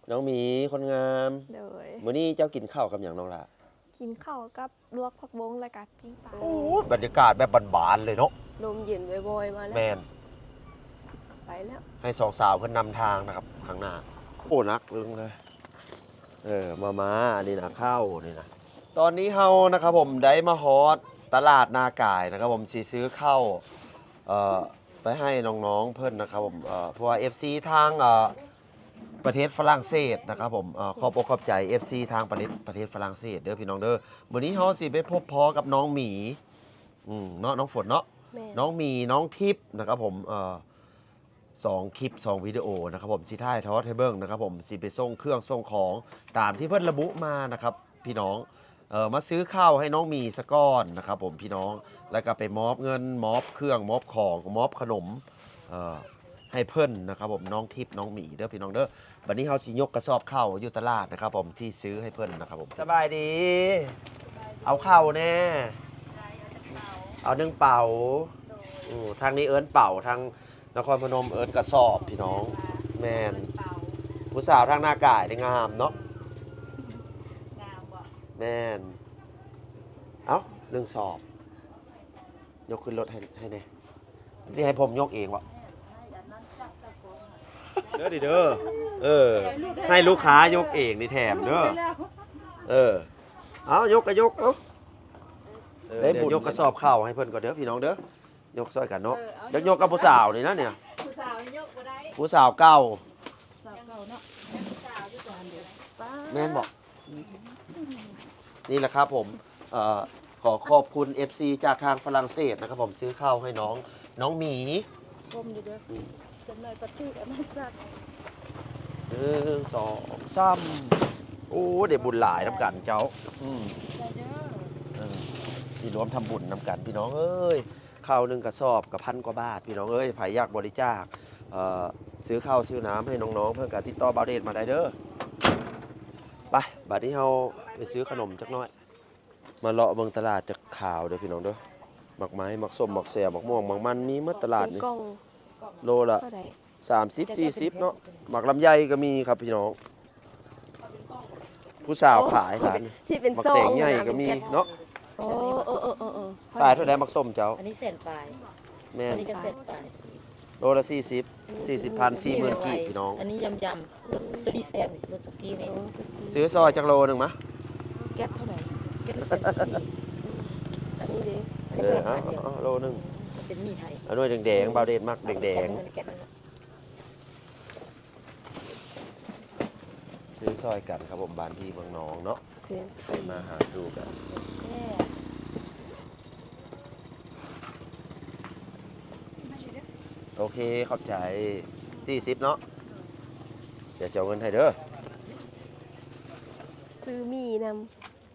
ນ້ອງໝີ ຄົນງາມ ໂດຍ ມື້ນີ້ເຈົ້າກິນເຂົ້າກັບຫຍັງນ້ອງຫຼ້າ? ກິນເຂົ້າກັບລວກຜັກບົ້ງ ແລ້ວກະປີ້ງປາ. ໂອ້ ບັນຍາກາດແບບບ້ານໆເລີຍເນາະ ລົມເຢັນວອຍໆມາແລ້ວ. ແມ່ນ ໄປແລ້ວ ໃຫ້ສອງສາວເພິ່ນນຳທາງນະຄັບ ຂ້າງໜ້າ. ໂອ້ ໜັກເລີຍ ເອີ ມາໆ ອັນນີ້ນະ ເຂົ້ານີ້ນະ. ຕອນນີ້ເຮົານະຄັບຜົມ ໄດ້ມາຮອດຕະຫຼາດນາກາຍນະຄັບຜົມ ຊິຊື້ເຂົ້າ ເອີ ໄປໃຫ້ນ້ອງໆເພິ່ນນະຄັບຜົມ ເອີ ເພາະວ່າເອັຟຊີທາງ ເອີ ປະເທດຝຣັ່ງເສດນະຄັບຜົມ ເອີ ຂອບອົກຂອບໃຈເອັຟຊີທາງປະເທດ ປະເທດຝຣັ່ງເສດເດີພີ່ນ້ອງເດີ. ມື້ນີ້ເຮົາຊິໄປພົບພໍ້ກັບນ້ອງໝີ ອືມ ເນາະ ນ້ອງຝົນເນາະ ແມ່ນ ນ້ອງໝີ ນ້ອງທິບນະຄັບຜົມ ເອີ ສອງຄລິບ ສອງວິດີໂອນະຄັບຜົມ ຊິຖ່າຍທອດໃຫ້ເບິ່ງນະຄັບຜົມ ຊິໄປສົ່ງເຄື່ອງສົ່ງຂອງຕາມທີ່ເພິ່ນລະບຸມານະຄັບ ພີ່ນ້ອງ ເອີ ມາຊື້ເຂົ້າໃຫ້ນ້ອງໝີສາກ່ອນນະຄັບຜົມ ພີ່ນ້ອງ ແລ້ວກໍໄປມອບເງິນ ມອບເຄື່ອງ ມອບຂອງ ມອບຂະໜົມ ເອີ ໃຫ້ເພິ່ນນະຄັບຜົມ ນ້ອງທິບ ນ້ອງໝີເດີພີ່ນ້ອງເດີ. ບັດນີ້ເຮົາຊິຍົກກະສອບເຂົ້າຢູ່ຕະຫຼາດນະຄັບຜົມ ທີ່ຊື້ໃຫ້ເພິ່ນນະຄັບຜົມ. ສະບາຍດີ ເອົາເຂົ້າແດ່ ເອົາໜຶ່ງເປົາ. ໂອ້ ທາງນີ້ເອີ້ນເປົາ ທາງ ນະຄອນພະນົມເອີ້ນກະສອບພີ່ນ້ອງ. ແມ່ນ ຜູ້ສາວທາງນາກາຍໄດ້ງາມເນາະ. ງາມບໍ່? ແມ່ນ. ເອົ້າ ໜຶ່ງສອບ ຍົກຂຶ້ນລົດໃຫ້ ໃຫ້ແດ່. ຊິໃຫ້ຜົມຍົກເອງບໍ່? ເດີ ເດີ ເອີ ໃຫ້ລູກຄ້າຍົກເອງນີ້ແຖມເດີ. ເອີ ເອົາ ຍົກກະຍົກ ເອົາ ເອີ ໄດ້ບຸນ ດຽວຍົກກະສອບເຂົ້າໃຫ້ເພິ່ນກ່ອນເດີພີ່ນ້ອງເດີ. ຍົກຊ່ອຍກັນເນາະ. ເອີ ເອົາ ຢາກຍົກກັບຜູ້ສາວນີ້ນະເນຍ. ຜູ້ສາວນີ້ຍົກບໍ່ໄດ້ ຜູ້ສາວເກົ່າ. ສາວເກົ່າເນາະ. ແມ່ນບໍ່? ນີ້ແຫຼະຄັບຜົມ ເອີ ຂໍຂອບຄຸນເອັຟຊີຈາກທາງຝຣັ່ງເສດນະຄັບຜົມ ຊື້ເຂົ້າໃຫ້ນ້ອງ ນ້ອງໝີ. ກົ້ມຢູ່ເດີ ອືມ ຈັກໜ້ອຍປະຕິກອັນນັ້ນສັກ. ໜຶ່ງ ສອງ ສາມ. ໂອ້ ໄດ້ບຸນຫຼາຍນຳກັນເຈົ້າ. ອືມ ໄດ້ເດີ ເອີ ຊິລວມທຳບຸນນຳກັນພີ່ນ້ອງເອີຍ. ເຂົ້າໜຶ່ງກະສອບກະພັນກວ່າບາດພີ່ນ້ອງເອີຍ. ໃຜຢາກບໍລິຈາກ ເອີ ຊື້ເຂົ້າຊື້ນ້ຳໃຫ້ນ້ອງໆ ເພິ່ນກະຕິດຕໍ່ບ່າວເດດມາໄດ້ເດີ. ໄປ ບາດນີ້ເຮົາໄປຊື້ຂະໜົມຈັກໜ້ອຍ. ມາເລາະເບິ່ງຕະຫຼາດຈັກຄາວເດີພີ່ນ້ອງເດີ. ໝາກໄມ້ ໝາກສົ້ມ ໝາກແຊວ ໝາກມ່ວງ ໝາກມັນ ມີໝົດຕະຫຼາດນີ້. ໂລລະ ເທົ່າໃດ? ສາມສິບ ສີ່ສິບເນາະ. ໝາກລຳໄຍກໍມີຄັບພີ່ນ້ອງ. ຜູ້ສາວຂາຍຫຼາຍນີ້. ທີ່ເປັນ ໝາກແຕງໃຫຍ່ກໍມີເນາະ. ໂອ້ ເອີໆໆໆ ຂາຍເທົ່າໃດໝາກສົ້ມເຈົ້າ? ອັນນີ້ແສນປາຍ. ແມ່ນ ອັນນີ້ກໍແສນປາຍ. ໂລລະສີ່ສິບ ສີ່ສິບພັນ ສີ່ໝື່ນກີບພີ່ນ້ອງ. ອັນນີ້ຍຳໆ ໂຕນີ້ແຊບນີ້ ລົດສຸກີນີ້. ຊື້ຊອຍຈັກໂລໜຶ່ງມາ. ແກັດເທົ່າໃດ? ແກັດແສນສີ່. ອັນນີ້ເດ້. ເອີ ເອົາ ເອົາໂລໜຶ່ງ. ເປັນໝີ້ໄທ ເອົາໜ່ວຍແດງໆ ບ່າວເດດມັກແດງໆ. ຊື້ຊ່ອຍກັນຄັບຜົມ ບ້ານພີ່ເມືອງນ້ອງເນາະ. ຊື້ ຊື້ ໄປມາຫາສູ່ກັນ. ໂອເຄ ຂອບໃຈ. ສີ່ສິບເນາະ. ດຽວຊິເອົາເງິນໃຫ້ເດີ. ຊື້ໝີ່ນຳ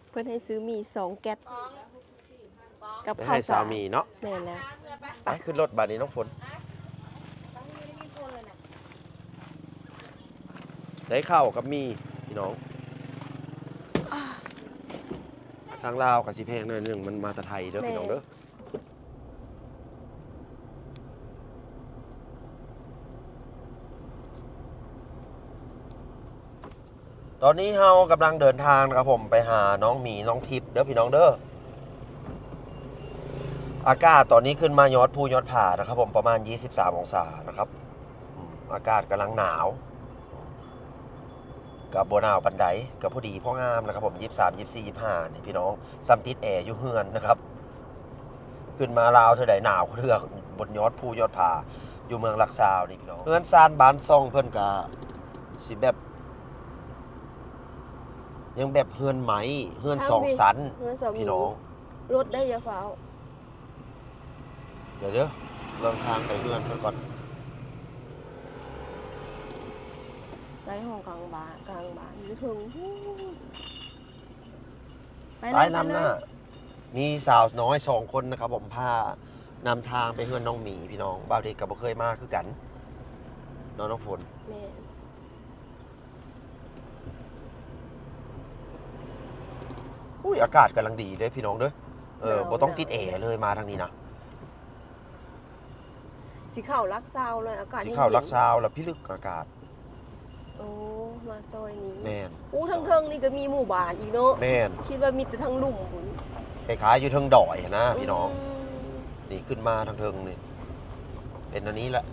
ເພິ່ນໃຫ້ຊື້ໝີ່ສອງແກັດ. ກັບເຂົ້າສານ ແມ່ນແລ້ວ. ໄປຂຶ້ນລົດບາດນີ້ນ້ອງຝົນ. ໄດ້ເຂົ້າກັບໝີ່ພີ່ນ້ອງ. ທາງລາວກໍຊິແພງໜ້ອຍໜຶ່ງ ມັນມາແຕ່ໄທເດີພີ່ນ້ອງເດີ. ຕອນນີ້ເຮົາກຳລັງເດີນທາງນະຄັບຜົມ ໄປຫານ້ອງໝີ ນ້ອງທິບເດີພີ່ນ້ອງເດີ. ອາກາດຕອນນີ້ຂຶ້ນມາຍອດພູຍອດຜານະຄັບຜົມ ປະມານຊາວສາມອົງສານະຄັບ. ອາກາດກຳລັງໜາວ ກໍບໍ່ໜາວປານໃດ ກໍພໍດີພໍງາມນະຄັບຜົມ. ຊາວສາມ ຊາວສີ່ ຊາວຫ້ານີ້ພີ່ນ້ອງ ສ່ຳຕິດແອຢູ່ເຮືອນນະຄັບ. ຂຶ້ນມາລາວເທື່ອໃດໜາວເທື່ອ ບົນຍອດພູຍອດຜາ ຢູ່ເມືອງຫຼັກຊາວນີ້ພີ່ນ້ອງ. ເຮືອນຊານບ້ານຊ່ອງເພິ່ນກະຊິແບບ ຍັງແບບເຮືອນໄມ້ ເຮືອນສອງຊັ້ນພີ່ນ້ອງ. ລົດໄດ້ຢ່າຟ້າວ ດຽວເດີ ເບິ່ງທາງໄປເຮືອນເພິ່ນກ່ອນ. ໄດ້ຫ້ອງກາງບ້ານ ກາງບ້ານຢູ່ເທິງ. ໄປນຳໜ້າ ມີສາວນ້ອຍສອງຄົນນະຄັບຜົມ ພານຳທາງໄປເຮືອນນ້ອງໝີພີ່ນ້ອງ. ບ່າວເດດກໍບໍ່ເຄີຍມາຄືກັນເນາະນ້ອງຝົນ. ແມ່ນ. ອຸ້ຍ ອາກາດກຳລັງດີເດ້ພີ່ນ້ອງເດີ. ເອີ ບໍ່ຕ້ອງຕິດແອເລີຍ ມາທາງນີ້ນະ. ຊິເຂົ້າຫຼັກຊາວເລີຍ ອາກາດຊິເຂົ້າຫຼັກຊາວແລ້ວ ພິລຶກອາກາດ. ໂອ້ ມ ມາຊອຍນີ້ ແມ່ນ ໂອ້ ທາງເທິງນີ້ກໍມີໝູ່ບ້ານອີກເນາະ ແມ່ນ ຄິດວ່າມີແຕ່ທາງລຸ່ມພຸ້ນ ຄ້າຍໆຢູ່ເທິງດອຍຫັ້ນນະ ອືມ ພີ່ນ້ອງ ນີ້ຂຶ້ນມາທາງເທິງນີ້ ເປັນອັນນີ້ແຫຼະ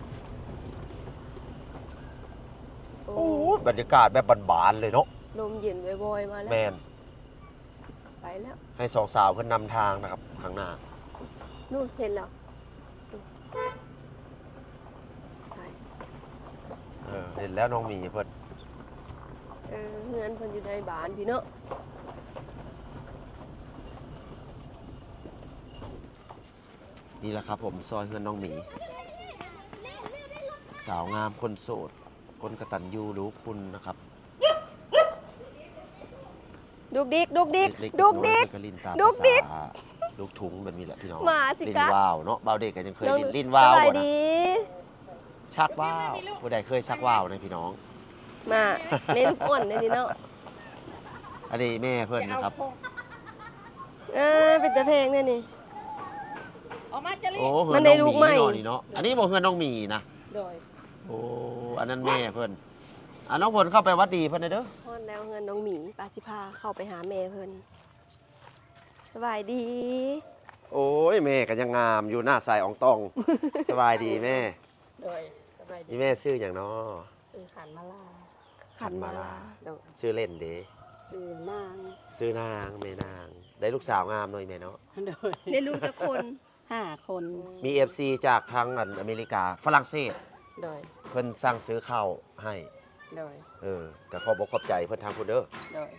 ໂອ້ ໂອ້ ບັນຍາກາດແບບບ້ານໆເລີຍເນາະ ລົມເຢັນວອຍໆມາແລ້ວ ແມ່ນ ໄປແລ້ວ ໃຫ້ສອງສາວເພິ່ນນຳທາງນະຄັບ ຂ້າງໜ້າ ນູ້ນເຫັນແລ້ວ ໄປ ເອີ ເຫັນແລ້ວນ້ອງໝີເພິ່ນ ເອີ ເຮືອນເພິ່ນຢູ່ໃນບ້ານພີ້ເນາະ ນີ້ແຫຼະຄັບຜົມ ຊອຍເຮືອນນ້ອງໝີ ສາວງາມຄົນໂສດ ຄົນກະຕັນຍູຮູ້ຄຸນນະຄັບ. ດຸກດິກ ດຸກດິກ ເລັກໆ ດຸກດິກ ນ້ອຍໆ ເພິ່ນກໍຫຼິ້ນຕາມ ດຸກດິກ ພາສາລູກທຸງແບບນີ້ແຫຼະພີ່ນ້ອງ ໝາຊິກັດ ຫຼິ້ນວາວເນາະ ບ່າວເດັກກໍຍັງເຄີຍຫຼິ້ນ ຫຼິ້ນວາວ ສະບາຍດີ ຊັກວາວ ຜູ້ໃດເຄີຍຊັກວາວນະພີ່ນ້ອງ ມາ ແມ່ລູກອ່ອນເດ້ນີ້ເນາະ ອັນນີ້ແມ່ເພິ່ນນະຄັບ ເອີ ເປັນຕາແພງເດ້ນີ້ ອອກມາຈະລີ້ ໂອ້ ເຮືອນນ້ອງໝີເນາະນີ້ເນາະ ອັນນີ້ບໍ່ເຮືອນນ້ອງໝີນະ ໂດຍ ໂອ້ ອັນນັ້ນແມ່ເພິ່ນ ອ່າ ນ້ອງຝົນເຂົ້າໄປຫວັດດີເພິ່ນແດ່ເດີ ຮອດແລ້ວເຮືອນນ້ອງໝີ ປາຊິພາເຂົ້າໄປຫາແມ່ເພິ່ນ ສະບາຍດີ ໂອ້ຍ ແມ່ກໍຍັງງາມຢູ່ ໜ້າໃສອອງຕອງ ສະບາຍດີແມ່ ໂດຍ ສະບາຍດີ ອີແມ່ຊື່ຫຍັງນໍ? ຊື່ຂັນມາລາ ຂັນມາລາ ໂດຍ ຊື່ເລ່ນເດ? ຊື່ນາງ ຊື່ນາງ ແມ່ນາງ ໄດ້ລູກສາວງາມເນາະ ອີແມ່ເນາະ ໂດຍ ໄດ້ລູກຈັກຄົນ? ຫ້າຄົນ ມີເອັຟຊີຈາກທາງອັນອາເມລິກາ ຝຣັ່ງເສດ ໂດຍ ເພິ່ນສັ່ງຊື້ເຂົ້າໃຫ້ ໂດຍ ເອີ ກໍຂອບອົກຂອບໃຈເພິ່ນທາງພຸ້ນເດີ ໂດຍ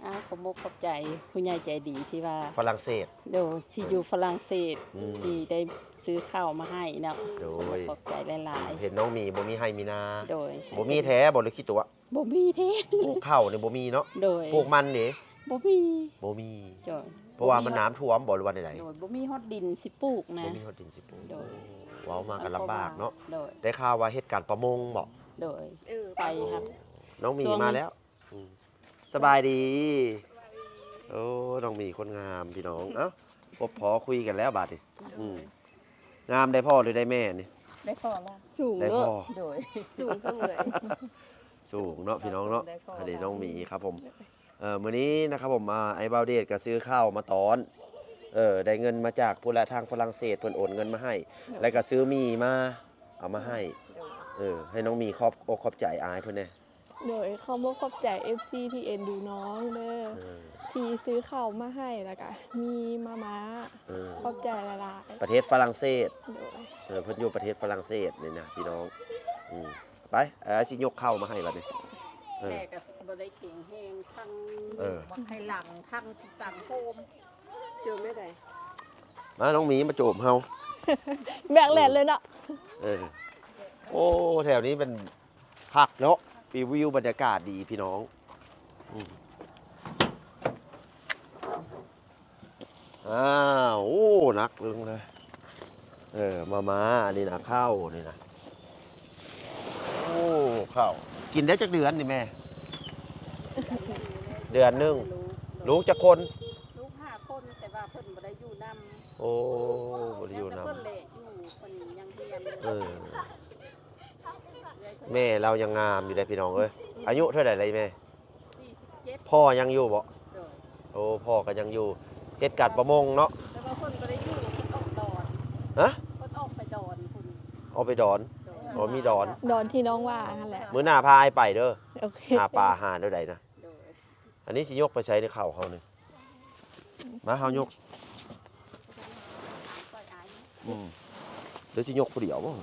ອ້າວ ຂອບອົກຂອບໃຈຜູ້ໃຫຍ່ໃຈດີທີ່ວ່າຝຣັ່ງເສດ ໂດຍ ທີ່ຢູ່ຝຣັ່ງເສດ ອືມ ທີ່ໄດ້ຊື້ເຂົ້າມາໃຫ້ເນາະ ໂດຍ ຂອບໃຈຫຼາຍໆ ເຫັນນ້ອງໝີບໍ່ມີໄຮ່ມີນາ ໂດຍ ບໍ່ມີແທ້ບໍ່ ຫຼືຂີ້ຕົວະ? ບໍ່ມີເດ້ ປູກເຂົ້ານີ້ບໍ່ມີເນາະ ໂດຍ ປູກມັນເດ? ບໍ່ມີ ບໍ່ມີ ໂດຍ ເພາະວ່າມັນນ້ຳຖ້ວມບໍ່ ຫຼືວ່າແນວໃດ? ໂດຍ ບໍ່ມີຮອດດິນຊິປູກນະ ບໍ່ມີຮອດດິນຊິປູກ ໂດຍ ເວົ້າມາກໍລຳບາກເນາະ ໂດຍ ໄດ້ຂ່າວວ່າເຮັດການປະມົງບໍ? ໂດຍ ເອີ ໄປ ໂອ້ ຮັບ ນ້ອງໝີມາແລ້ວ ອືມ ສະບາຍດີ ໂອ້ ນ້ອງໝີຄົນງາມພີ່ນ້ອງ ເອົ້າ ພົບພໍຄຸຍກັນແລ້ວບາດນີ້ ອືມ ງາມໄດ້ພໍ່ຫຼືໄດ້ແມ່ນີ້? ໄດ້ພໍ່ລະ ສູງເນາະ ໂດຍ ສູງສະເໝືອຍ ສູງເນາະພີ່ນ້ອງເນາະ ໄດ້ພໍ່ ອັນນີ້ນ້ອງໝີຄັບຜົມ ເອີ ມື້ນີ້ນະຄັບຜົມ ອ່າ ອ້າຍບ່າວເດດກໍຊື້ເຂົ້າມາຕ້ອນ ເອີ ໄດ້ເງິນມາຈາກພຸ້ນລະ ທາງຝຣັ່ງເສດເພິ່ນໂອນເງິນມາໃຫ້ ແລ້ວກໍຊື້ໝີ່ມາ ເອົາມາໃຫ້ ໂດຍ ເອີ ໃຫ້ນ້ອງໝີຂອບອົກຂອບໃຈອ້າຍເພິ່ນແດ່. ໂດຍ ຂອບອົກຂອບໃຈເອັຟຊີທີ່ເອັນດູນ້ອງເດີ ເອີ ທີ່ຊື້ເຂົ້າມາໃຫ້ ແລ້ວກະມີມາມ່າ ເອີ ຂອບໃຈຫຼາຍໆ ປະເທດຝຣັ່ງເສດ ໂດຍ ເອີ ເພິ່ນຢູ່ປະເທດຝຣັ່ງເສດນີ້ນະພີ່ນ້ອງ ອືມ ໄປ ອ້າຍຊິຍົກເຂົ້າມາໃຫ້ບາດນີ້ ເອີ ແມ່ກໍບໍ່ໄດ້ແຂງແຮງ ທັງ ເອີ ບັກໄຂ່ຫຼັງ ທັງສັງໂຄມ ໂຈມແນວໃດ? ມາ ນ້ອງໝີມາໂຈມເຮົາ ແບກແລ່ນເລີຍເນາະ ເອີ ໂອ້ ແຖວນີ້ເປັນ ຄັກເນາະ ວິວບັນຍາກາດດີພີ່ນ້ອງ ອືມ ອ້າວ ໂອ້ ໜັກເລີຍ ເອີ ມາ ມາ ອັນນີ້ນະ ເຂົ້ານີ້ນະ ໂອ້ ເຂົ້າ ກິນໄດ້ຈັກເດືອນນີ້ແມ່? ເດືອນໜຶ່ງ ລູກຈັກຄົນ? ລູກຫ້າຄົນ ແຕ່ວ່າເພິ່ນບໍ່ໄດ້ຢູ່ນຳ ໂອ້ ບໍ່ໄດ້ຢູ່ນຳ ແລ້ວແຕ່ເພິ່ນແຫຼະຢູ່ ເພິ່ນຍັງຮຽນ ເອີ ແມ່ລາວຍັງງາມຢູ່ເດ້ພີ່ນ້ອງເອີຍ ອາຍຸເທົ່າໃດແລ້ວແມ່? ສີ່ສິບເຈັດ ພໍ່ຍັງຢູ່ບໍ່? ໂດຍ ໂອ້ ພໍ່ກໍຍັງຢູ່ ເຮັດການປະມົງເນາະ ແຕ່ວ່າເພິ່ນບໍ່ໄດ້ຢູ່ ເພິ່ນອອກດອນ ຮະ? ເພິ່ນອອກໄປດອນພຸ້ນ ອອກໄປດອນ ໂດຍ ອໍ ມີດອນ ດອນທີ່ນ້ອງວ່າຫັ້ນແຫຼະ ມື້ໜ້າພາອ້າຍໄປເດີ ໂອເຄ ຫາປາຫາແນວໃດນະ ໂດຍ ອັນນີ້ຊິຍົກໄປໃສໃນເຂົ້າເຮົານີ້? ມາ ເຮົາຍົກ ອືມ ເດີຊິຍົກຜູ້ດຽວບໍ່?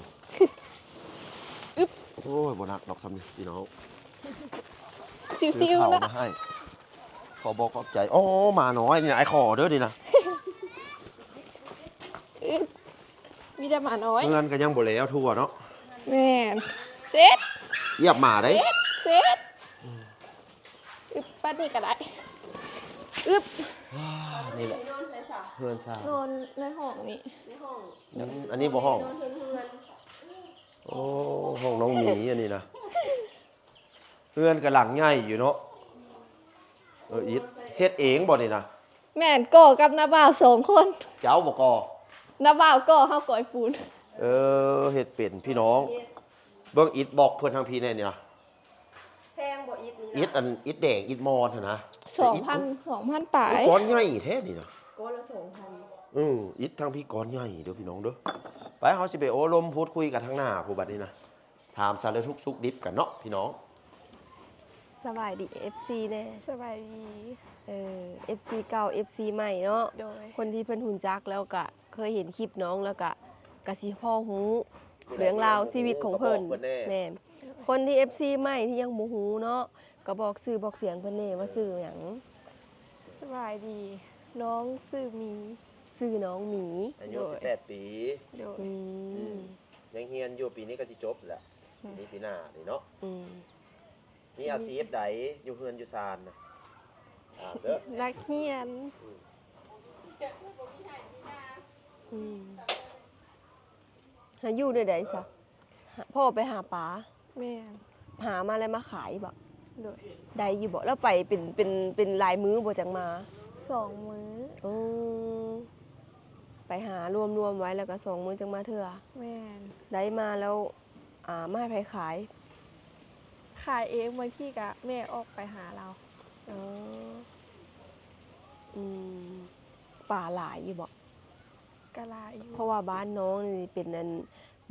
ອຶບ ໂອ້ຍ ບໍ່ໜັກດອກຊ່ຳນີ້ພີ່ນ້ອງ ຊິວໆ ເນາະ ມາໃຫ້ ຂໍບອກຂອບໃຈ ໂອ້ ໝານ້ອຍນີ້ນະ ອ້າຍຂໍເດີນີ້ນະ ອຶບ ມີແຕ່ໝານ້ອຍ ເຮືອນກໍຍັງບໍ່ແລ້ວທົ່ວເນາະ ແມ່ນ ເຊັດ ຢຽບໝາໄດ໋ ເຊັດ ເຊັດ ອືມ ອຶບ ປານນີ້ກໍໄດ້ ອຶບ ວ້າ ນີ້ແຫຼະ ນອນໃສຊະ? ເຮືອນຊາ ນອນໃນຫ້ອງນີ້ ໃນຫ້ອງ ອືມ ອັນນີ້ບໍ່ຫ້ອງ ນອນເທິງເຮືອນ ໂອ້ ຫ້ອງນ້ອງໝີອັນນີ້ນະ ເຮືອນກໍຫຼັງໃຫຍ່ຢູ່ເນາະ ເອີ ອິດ ເຮັດເອງບໍ່ນີ້ນະ? ແມ່ນ ກໍ່ກັບນ້າບ່າວສອງຄົນ ເຈົ້າບໍ່ກໍ່? ນ້າບ່າວກໍ່ ເຮົາກອຍປູນ ເອີ ເຮັດເປັນພີ່ນ້ອງ ເບິ່ງອິດບລັອກເພິ່ນທາງພີ້ແນ່ນີ້ນະ ແພງບໍ່ ອິດອັນ ອິດແດງ ອິດມອນຫັ້ນນະ ສອງພັນ ສອງພັນປາຍ ໂອ້ ກ້ອນໃຫຍ່ແທ້ນີ້ນະ ກ້ອນລະສອງພັນ ອື ອິດທາງພີ້ກ້ອນໃຫຍ່ເດີພີ່ນ້ອງເດີ. ໄປ ເຮົາຊິໄປໂອ້ລົມພູດຄຸຍກັນທາງໜ້າພຸ້ນ ບັດນີ້ນະ ຖາມສາລະທຸກສຸກດິບກັນເນາະພີ່ນ້ອງ. ສະບາຍດີ ເອັຟຊີ ແດ່. ສະບາຍດີ. ເອີ ເອັຟຊີ ເກົ່າ ເອັຟຊີ ໃໝ່ເນາະ. ໂດຍ. ຄົນທີ່ເພິ່ນຮູ້ຈັກແລ້ວກະເຄີຍເຫັນຄລິບນ້ອງ ແລ້ວກະ ກະຊິພໍຮູ້ເລື່ອງລາວຊີວິດຂອງເພິ່ນ. ແມ່ນ. ຄົນທີ່ ເອັຟຊີ ໃໝ່ທີ່ຍັງບໍ່ຮູ້ເນາະ ກະບອກຊື່ບອກສຽງເພິ່ນແດ່ວ່າຊື່ຫຍັງ? ສະບາຍດີ ນ້ອງຊື່ໝີ. ຊື່ນ້ອງໝີ. ອາຍຸ ໂດຍ ສິບແປດປີ. ໂດຍ. ອື ອືມ ຍັງຮຽນຢູ່ ປີນີ້ກະຊິຈົບແລ້ວ ອືມ ປີນີ້ປີໜ້ານີ້ເນາະ. ອືມ ມີອາຊີບໃດຢູ່ເຮືອນຢູ່ຊານນະ? ຖາມເດີ. ນັກຮຽນ. ອືມ ອືມ ຫາຢູ່ແນວໃດຊະ? ພໍ່ໄປຫາປາ? ແມ່ນ. ຫາມາແລ້ວມາຂາຍບໍ່? ໂດຍ. ໄດ້ຢູ່ບໍ່? ແລ້ວໄປເປັນ ເປັນ ເປັນຫຼາຍມື້ບໍ່ຈັ່ງມາ? ສອງມື້. ໂອ້ ໄປຫາລວມໆໄວ້ແລ້ວກະສອງມື້ຈັ່ງມາເທື່ອ. ແມ່ນ. ໄດ້ມາແລ້ວ ອ່າ ມາໃຫ້ໃຜຂາຍ? ຂາຍເອງ ບາງທີກະແມ່ອອກໄປຫາລາວ. ອໍ ອືມ ປາຫຼາຍຢູ່ບໍ່? ກະຫຼາຍຢູ່ ເພາະວ່າບ້ານນ້ອງນີ້ເປັນອັນ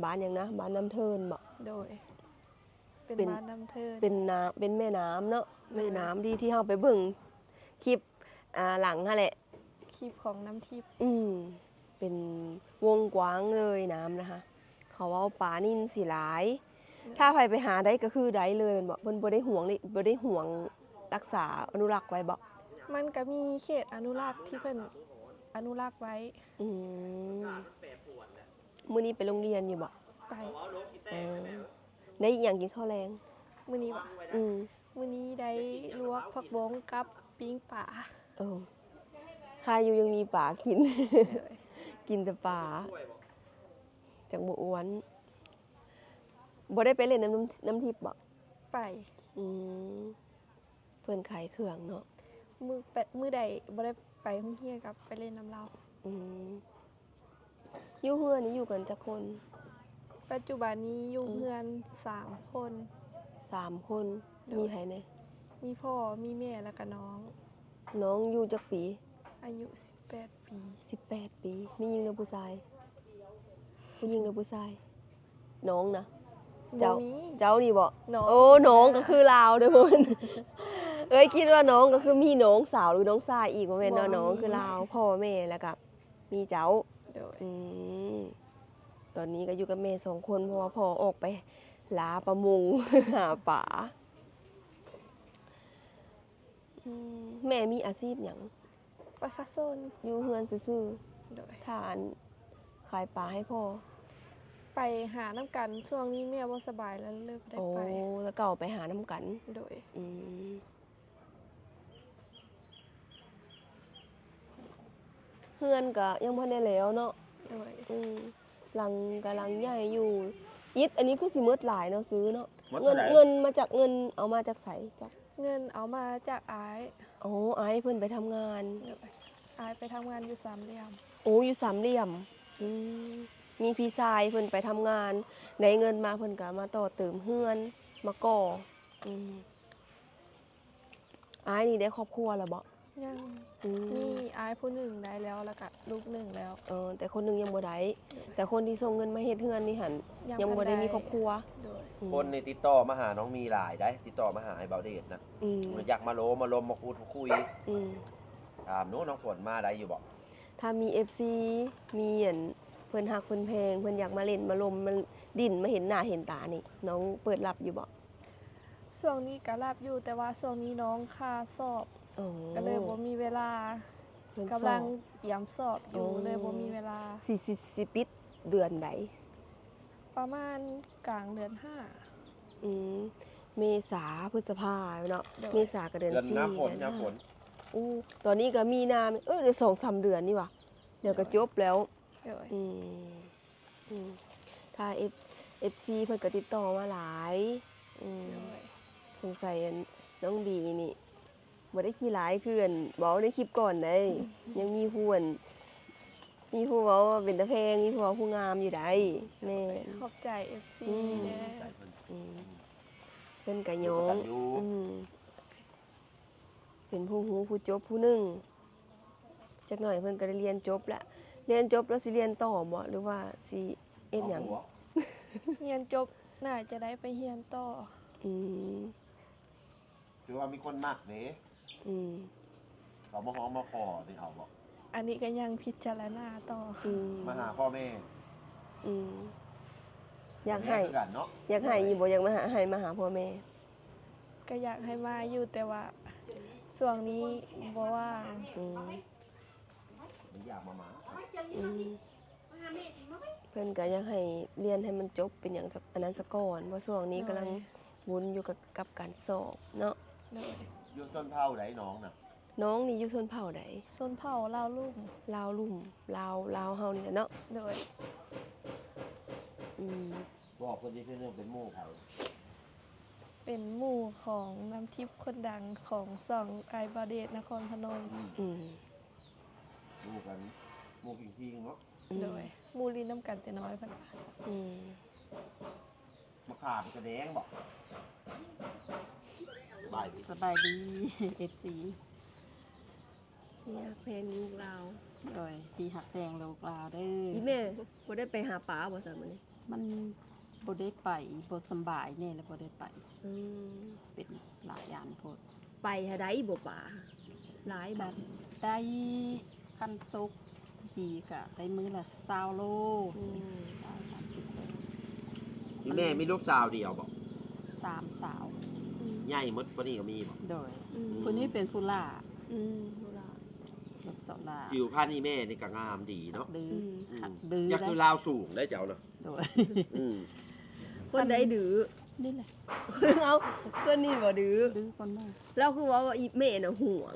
ບ້ານຫຍັງນະ ບ້ານນ້ຳເທີນບໍ? ໂດຍ. ເປັນ ເປັນ ບ້ານນ້ຳເທີນ ເປັນນ້ຳ ເປັນແມ່ນ້ຳເນາະ. ແມ່ນ. ແມ່ນ້ຳທີ່ ທີ່ເຮົາໄປເບິ່ງຄລິບ ອ່າ ຫຼັງຫັ້ນແຫຼະ ຄລິບຂອງນ້ຳທິບ. ອືມ ເປັນວົງກວ້າງເລີຍນ້ຳນະຄະ. ເຂົາເວົ້າປານີ້ມັນຊິຫຼາຍ. ໂດຍ. ຖ້າໃຜໄປຫາໄດ້ກະຄືໄດ້ເລີຍແມ່ນບໍ່? ເພິ່ນບໍ່ໄດ້ຫວງ ບໍ່ໄດ້ຫວງ ຮັກສາອະນຸລັກໄວ້ບໍ່? ມັນກະມີເຂດອະນຸລັກທີ່ເພິ່ນອະນຸລັກໄວ້. ອືມ ມື້ນີ້ໄປໂຮງຮຽນຢູ່ບໍ່? ໄປ. ເອີ ໄດ້ອີ່ຫຍັງກິນເຂົ້າແລງ? ມື້ນີ້ບໍ? ອືມ ມື້ນີ້ໄດ້ລວກຜັກບົ້ງກັບປີ້ງປາ. ເອີ ຄາຍຢູ່ຍັງມີປາກິນ. ໂດຍ. ກິນແຕ່ປາ ຈັ່ງບໍ່ອ້ວນ. ບໍ່ໄດ້ໄປຫຼິ້ນນຳ ນຳທິບບໍ? ໄປ. ອືມ ເພິ່ນຂາຍເຄື່ອງເນາະ. ມື້ ມື້ໃດບໍ່ໄດ້ໄປໂຮງຮຽນກະໄປຫຼິ້ນນຳລາວ. ອືມ ຢູ່ເຮືອນນີ້ຢູ່ກັນຈັກຄົນ? ປັດຈຸບັນນີ້ຢູ່ ອືມ ເຮືອນສາມຄົນ. ສາມຄົນ. ໂດຍ. ມີໃຜແດ່? ມີພໍ່ ມີແມ່ ແລ້ວກະນ້ອງ. ນ້ອງຢູ່ຈັກປີ? ອາຍຸສິບແປດປີ. ສິບແປດປີ. ມີຍິງຫຼືຜູ້ຊາຍ? ຜູ້ຍິງຫຼືຜູ້ຊາຍ? ນ້ອງນະ? ເຈົ້າ ບໍ່ມີ. ເຈົ້ານີ້ບໍ? ນ້ອງ. ໂອ້ ນ້ອງກະຄືລາວເດີ. ເອີຍ ຄິດວ່ານ້ອງກະຄືມີນ້ອງສາວຫຼືນ້ອງຊາຍອີກ. ບໍ່ແມ່ນເນາະ. ບໍ່ມີ. ນ້ອງຄືລາວ ພໍ່ແມ່ ແລ້ວກະມີເຈົ້າ. ໂດຍ. ອືມ ຕອນນີ້ກະຢູ່ກັບແມ່ສອງຄົນ ເພາະວ່າພໍ່ອອກໄປລາປະມົງ ຫາປາ. ອືມ ແມ່ມີອາຊີບຫຍັງ? ປະຊາຊົນ. ຢູ່ເຮືອນຊື່ໆ. ໂດຍ. ຖ້າອັນຂາຍປາໃຫ້ພໍ່? ໄປຫານຳກັນ. ຊ່ວງນີ້ແມ່ບໍ່ສະບາຍແລ້ວເລີຍບໍ່ໄດ້ໄປ. ໂອ້ ແລ້ວເກົ່າໄປຫານຳກັນ. ໂດຍ. ອືມ ເຮືອນກະຍັງບໍ່ທັນໄດ້ແລ້ວເນາະ. ໂດຍ. ອືມ ຫຼັງກະຫຼັງໃຫຍ່ຢູ່. ອິດອັນນີ້ຄືຊິໝົດຫຼາຍເນາະ ຊື້ເນາະ. ເງິນ ເງິນມາຈາກ ເງິນເອົາມາຈາກໃສ? ເງິນເອົາມາຈາກອ້າຍ. ໂອ້ ອ້າຍເພິ່ນໄປທຳງານ. ໂດຍ. ອ້າຍໄປທຳງານຢູ່ສາມຫຼ່ຽມ. ໂອ້ ຢູ່ສາມຫຼ່ຽມ. ອືມ ມີພີ່ຊາຍເພິ່ນໄປທຳງານ ໄດ້ເງິນມາເພິ່ນກະມາຕໍ່ເຕີມເຮືອນ ມາກໍ່. ອືມ ອ້າຍນີ້ໄດ້ຄອບຄົວແລ້ວບໍ? ຍັງ. ອືມ ມີອ້າຍຜູ້ໜຶ່ງໄດ້ແລ້ວ ແລ້ວກະລູກໜຶ່ງແລ້ວ. ເອີ ແຕ່ຄົນໜຶ່ງຍັງບໍ່ໄດ້. ໂດຍ. ແຕ່ຄົນທີ່ສົ່ງເງິນມາເຮັດເຮືອນນີ້ຫັ້ນ ຍັງບໍ່ໄດ້ມີຄອບຄົວ. ໂດຍ. ອືມ ຄົນນີ້ຕິດຕໍ່ມາຫານ້ອງມີຫຼາຍໃດ໋ ຕິດຕໍ່ມາຫາອ້າຍບ່າວເດດນະ. ອືມ ຢາກມາໂລມ ມາລົມ ມາຄູດມາຄຸຍ. ອືມ ຖາມໜູ ນ້ອງຝົນມາໄດ້ຢູ່ບໍ? ຖ້າມີເອັຟຊີ ມີອັນ ເພິ່ນຮັກເພິ່ນແພງ ເພິ່ນຢາກມາຫຼິ້ນມາລົມ ມາດິ້ນ ມາເຫັນໜ້າເຫັນຕານີ້ ນ້ອງເປີດຮັບຢູ່ບໍ? ຊ່ວງນີ້ກະຮັບຢູ່ ແຕ່ວ່າຊ່ວງນີ້ນ້ອງຄາສອບ. ອໍ ກະເລີຍບໍ່ມີເວລາ. ເພິ່ນ ກຳລັງສອບ ກຽມສອບຢູ່. ອໍ ເລີຍບໍ່ມີເວລາ. ຊິ ຊິ ຊິປິດເດືອນໃດ? ປະມານກາງເດືອນຫ້າ. ອືມ ເມສາ ພຶດສະພາເນາະ. ໂດຍ. ເມສາກະເດືອນ ເດືອນສີ່ ໜ້າຝົນ ເດືອນຫ້າ ໜ້າຝົນ. ໂອ້ ຕອນນີ້ກະມີນາ ເອີ ເດືອນສອງສາມເດືອນນີ້ຫວາ ດຽວກະຈົບແລ້ວ. ໂດຍ. ອືມ ອືມ ຖ້າເອັຟ ເອັຟຊີ ເພິ່ນກະຕິດຕໍ່ມາຫຼາຍ. ອືມ ໂດຍ. ສົງໄສອັນ ນ້ອງບີນີ້ ບໍ່ໄດ້ຂີ້ຮ້າຍຄືອັນເວົ້າໃນຄລິບກ່ອນໃດ໋. ອືມ ຍັງມີຜູ້ອັນ ມີຜູ້ເວົ້າວ່າເປັນຕາແພງ ມີຜູ້ເວົ້າຜູ້ງາມຢູ່ໃດ໋. ອືມ ແມ່ນ. ຂອບໃຈເອັຟຊີ ອືມ ເດີ. ອືມ พิ่ນກໍຍ້ອງ ເປັນຜູ້ຮູ້ຜູ້ຈົບຜູ້ໜຶ່ງ. ຈັກໜ້ອຍເພິ່ນກໍໄດ້ຮຽນຈົບລະ. ຮຽນຈົບແລ້ວຊິຮຽນຕໍ່ບໍ່ ຫຼືວ່າຊິເຮັດຫຍັງ? ຮຽນຈົບໜ້າຈະໄດ້ໄປຮຽນຕໍ່. ອືມ ຖືວ່າມີຄົນມັກເດ້. ອືມ ເຂົາມາຮ້ອງມາຂໍນີ້ເອົາບໍ່? ອັນນີ້ກໍຍັງພິຈາລະນາຕໍ່. ອືມ ມາຫາພໍ່ແມ່. ອືມ ຢາກໃຫ້ ແມ່ຄືກັນເນາະ. ຢາກໃຫ້ຢູ່ບໍ່? ຢາກມາຫາ ໃຫ້ມາຫາພໍ່ແມ່. ກໍຢາກໃຫ້ມາຢູ່ ແຕ່ວ່າຊ່ວງນີ້ບໍ່ວ່າງ. ອືມ ມັນຢາກມາ ມາ. ອືມ ເພິ່ນກໍຢາກໃຫ້ຮຽນໃຫ້ມັນຈົບເປັນຫຍັງ ອັນນັ້ນສາກ່ອນ ເພາະຊ່ວງນີ້ກຳລັງ ໂດຍ ວຸ່ນຢູ່ກັບ ກັບການສອບເນາະ. ໂດຍ ຢູ່ຊົນເຜົ່າໃດນ້ອງນະ? ນ້ອງນີ້ຢູ່ຊົນເຜົ່າໃດ? ຊົນເຜົ່າລາວລຸ່ມ. ລາວລຸ່ມ ລາວ ລາວເຮົານີ້ແຫຼະເນາະ. ໂດຍ ອືມ ບອກເພິ່ນອີກເທື່ອໜຶ່ງ ເປັນໝູ່ໃຜ? ເປັນໝູ່ຂອງນ້ຳທິບຄົນດັງຂອງຊ່ອງອ້າຍບ່າວເດດນະຄອນພະນົມ. ອືມ ອືມ ໝູ່ກັນ ໝູ່ພິງໆເນາະ. ອືມ ໂດຍ ໝູ່ຫຼິ້ນນຳກັນແຕ່ນ້ອຍເພິ່ນວ່າ. ອືມ ມະຂາມກະແດງບໍ? ສະບາຍດີ ສະບາຍດີ ເອັຟຊີ ທີ່ຮັກແພງລູກລາວ. ໂດຍ ທີ່ຮັກແພງລູກລາວເດີ. ອີແມ່ບໍ່ໄດ້ໄປຫາປາບໍ່ຊະມື້ນີ້? ມັນບໍ່ໄດ້ໄປ ບໍ່ສຳບາຍແດ່ ແລ້ວບໍ່ໄດ້ໄປ. ອືມ ເປັນຫຼາຍຢ່າງໂພດ. ໄປຫາໄດ້ບໍ່ປາ ຫຼາຍບໍ່? ກໍໄດ້ ຄັນໂຊກດີກໍໄດ້ມື້ລະຊາວໂລ. ອືມ ຊາວ ສາມສິບໂລ. ອີແມ່ມີລູກສາວດຽວບໍ? ສາມສາວ. ອືມ ໃຫຍ່ໝົດ ຜູ້ນີ້ກໍມີບໍ? ໂດຍ ອືມ ຜູ້ນີ້ເປັນຜູ້ຫຼ້າ. ອືມ ຜູ້ຫຼ້າ ລູກສາວຫຼ້າ. ຜິວພັນອີແມ່ນີ້ກໍງາມດີເນາະ. ດື ອືມ ຄັກ ດື ຈັກຄືລາວສູງໄດ໋ເຈົ້ານະ. ໂດຍ ອືມ ຄົນໃດດື? ນີ້ແຫຼະ. ເອົ້າ ຄົນນີ້ບໍ່ດື? ດືກ່ອນໝູ່. ລາວຄືເວົ້າວ່າອີແມ່ນະຫວງ.